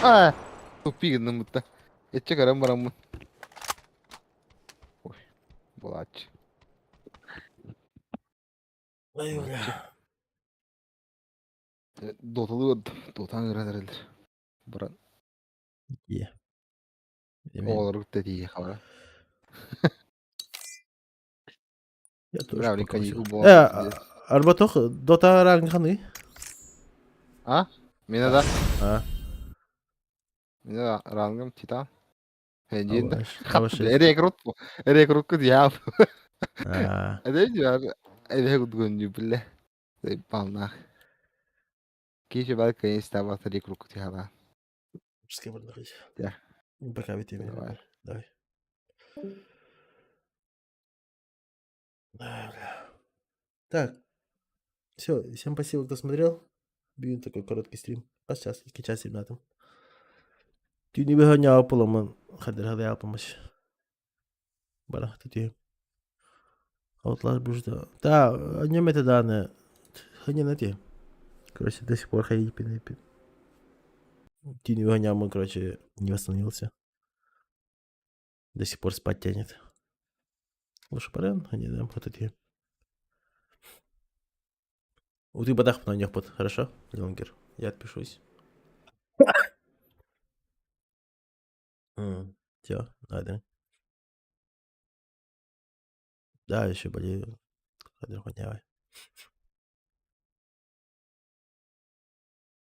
Аа, тупик гыннаммыта. Эччэ көрөн бараммын. Ой, буолааччы. Ой, бля. Доталыы дотаан ыран эрэллэр. Баран Е. оҕолору кытта тиийиэхэ Я тоже Бля, пока каникул всё. буолан Э, Арбатох, дота ранг ханы? А? Мина да. А. Мина рангым титан. Хэнжин. Хорошо. Рекрут. Рекрут дьял. А. Это это гудгун бля. Палнах. Киши бар конечно табата рекрут дьяла. С кем находить? Да. Пока ведь Давай. Давай. Бля. Так. Все, всем спасибо, кто смотрел. Бүгүн такой короткий стрим. А сейчас, 2 час ребятам. Түүнү бөһө буламын хадыр алпамыш. Бара тут Outlast бужда. Да, о это данные. Не на те. Короче, до сих пор ходить пин пин. Түүнү бөһө короче, не восстановился. До сих пор спать тянет. Лучше пора, а не дам вот эти. Утый бадах на под, хорошо, Лонгер? Я отпишусь. Все, надо. Да, еще болею. Давай.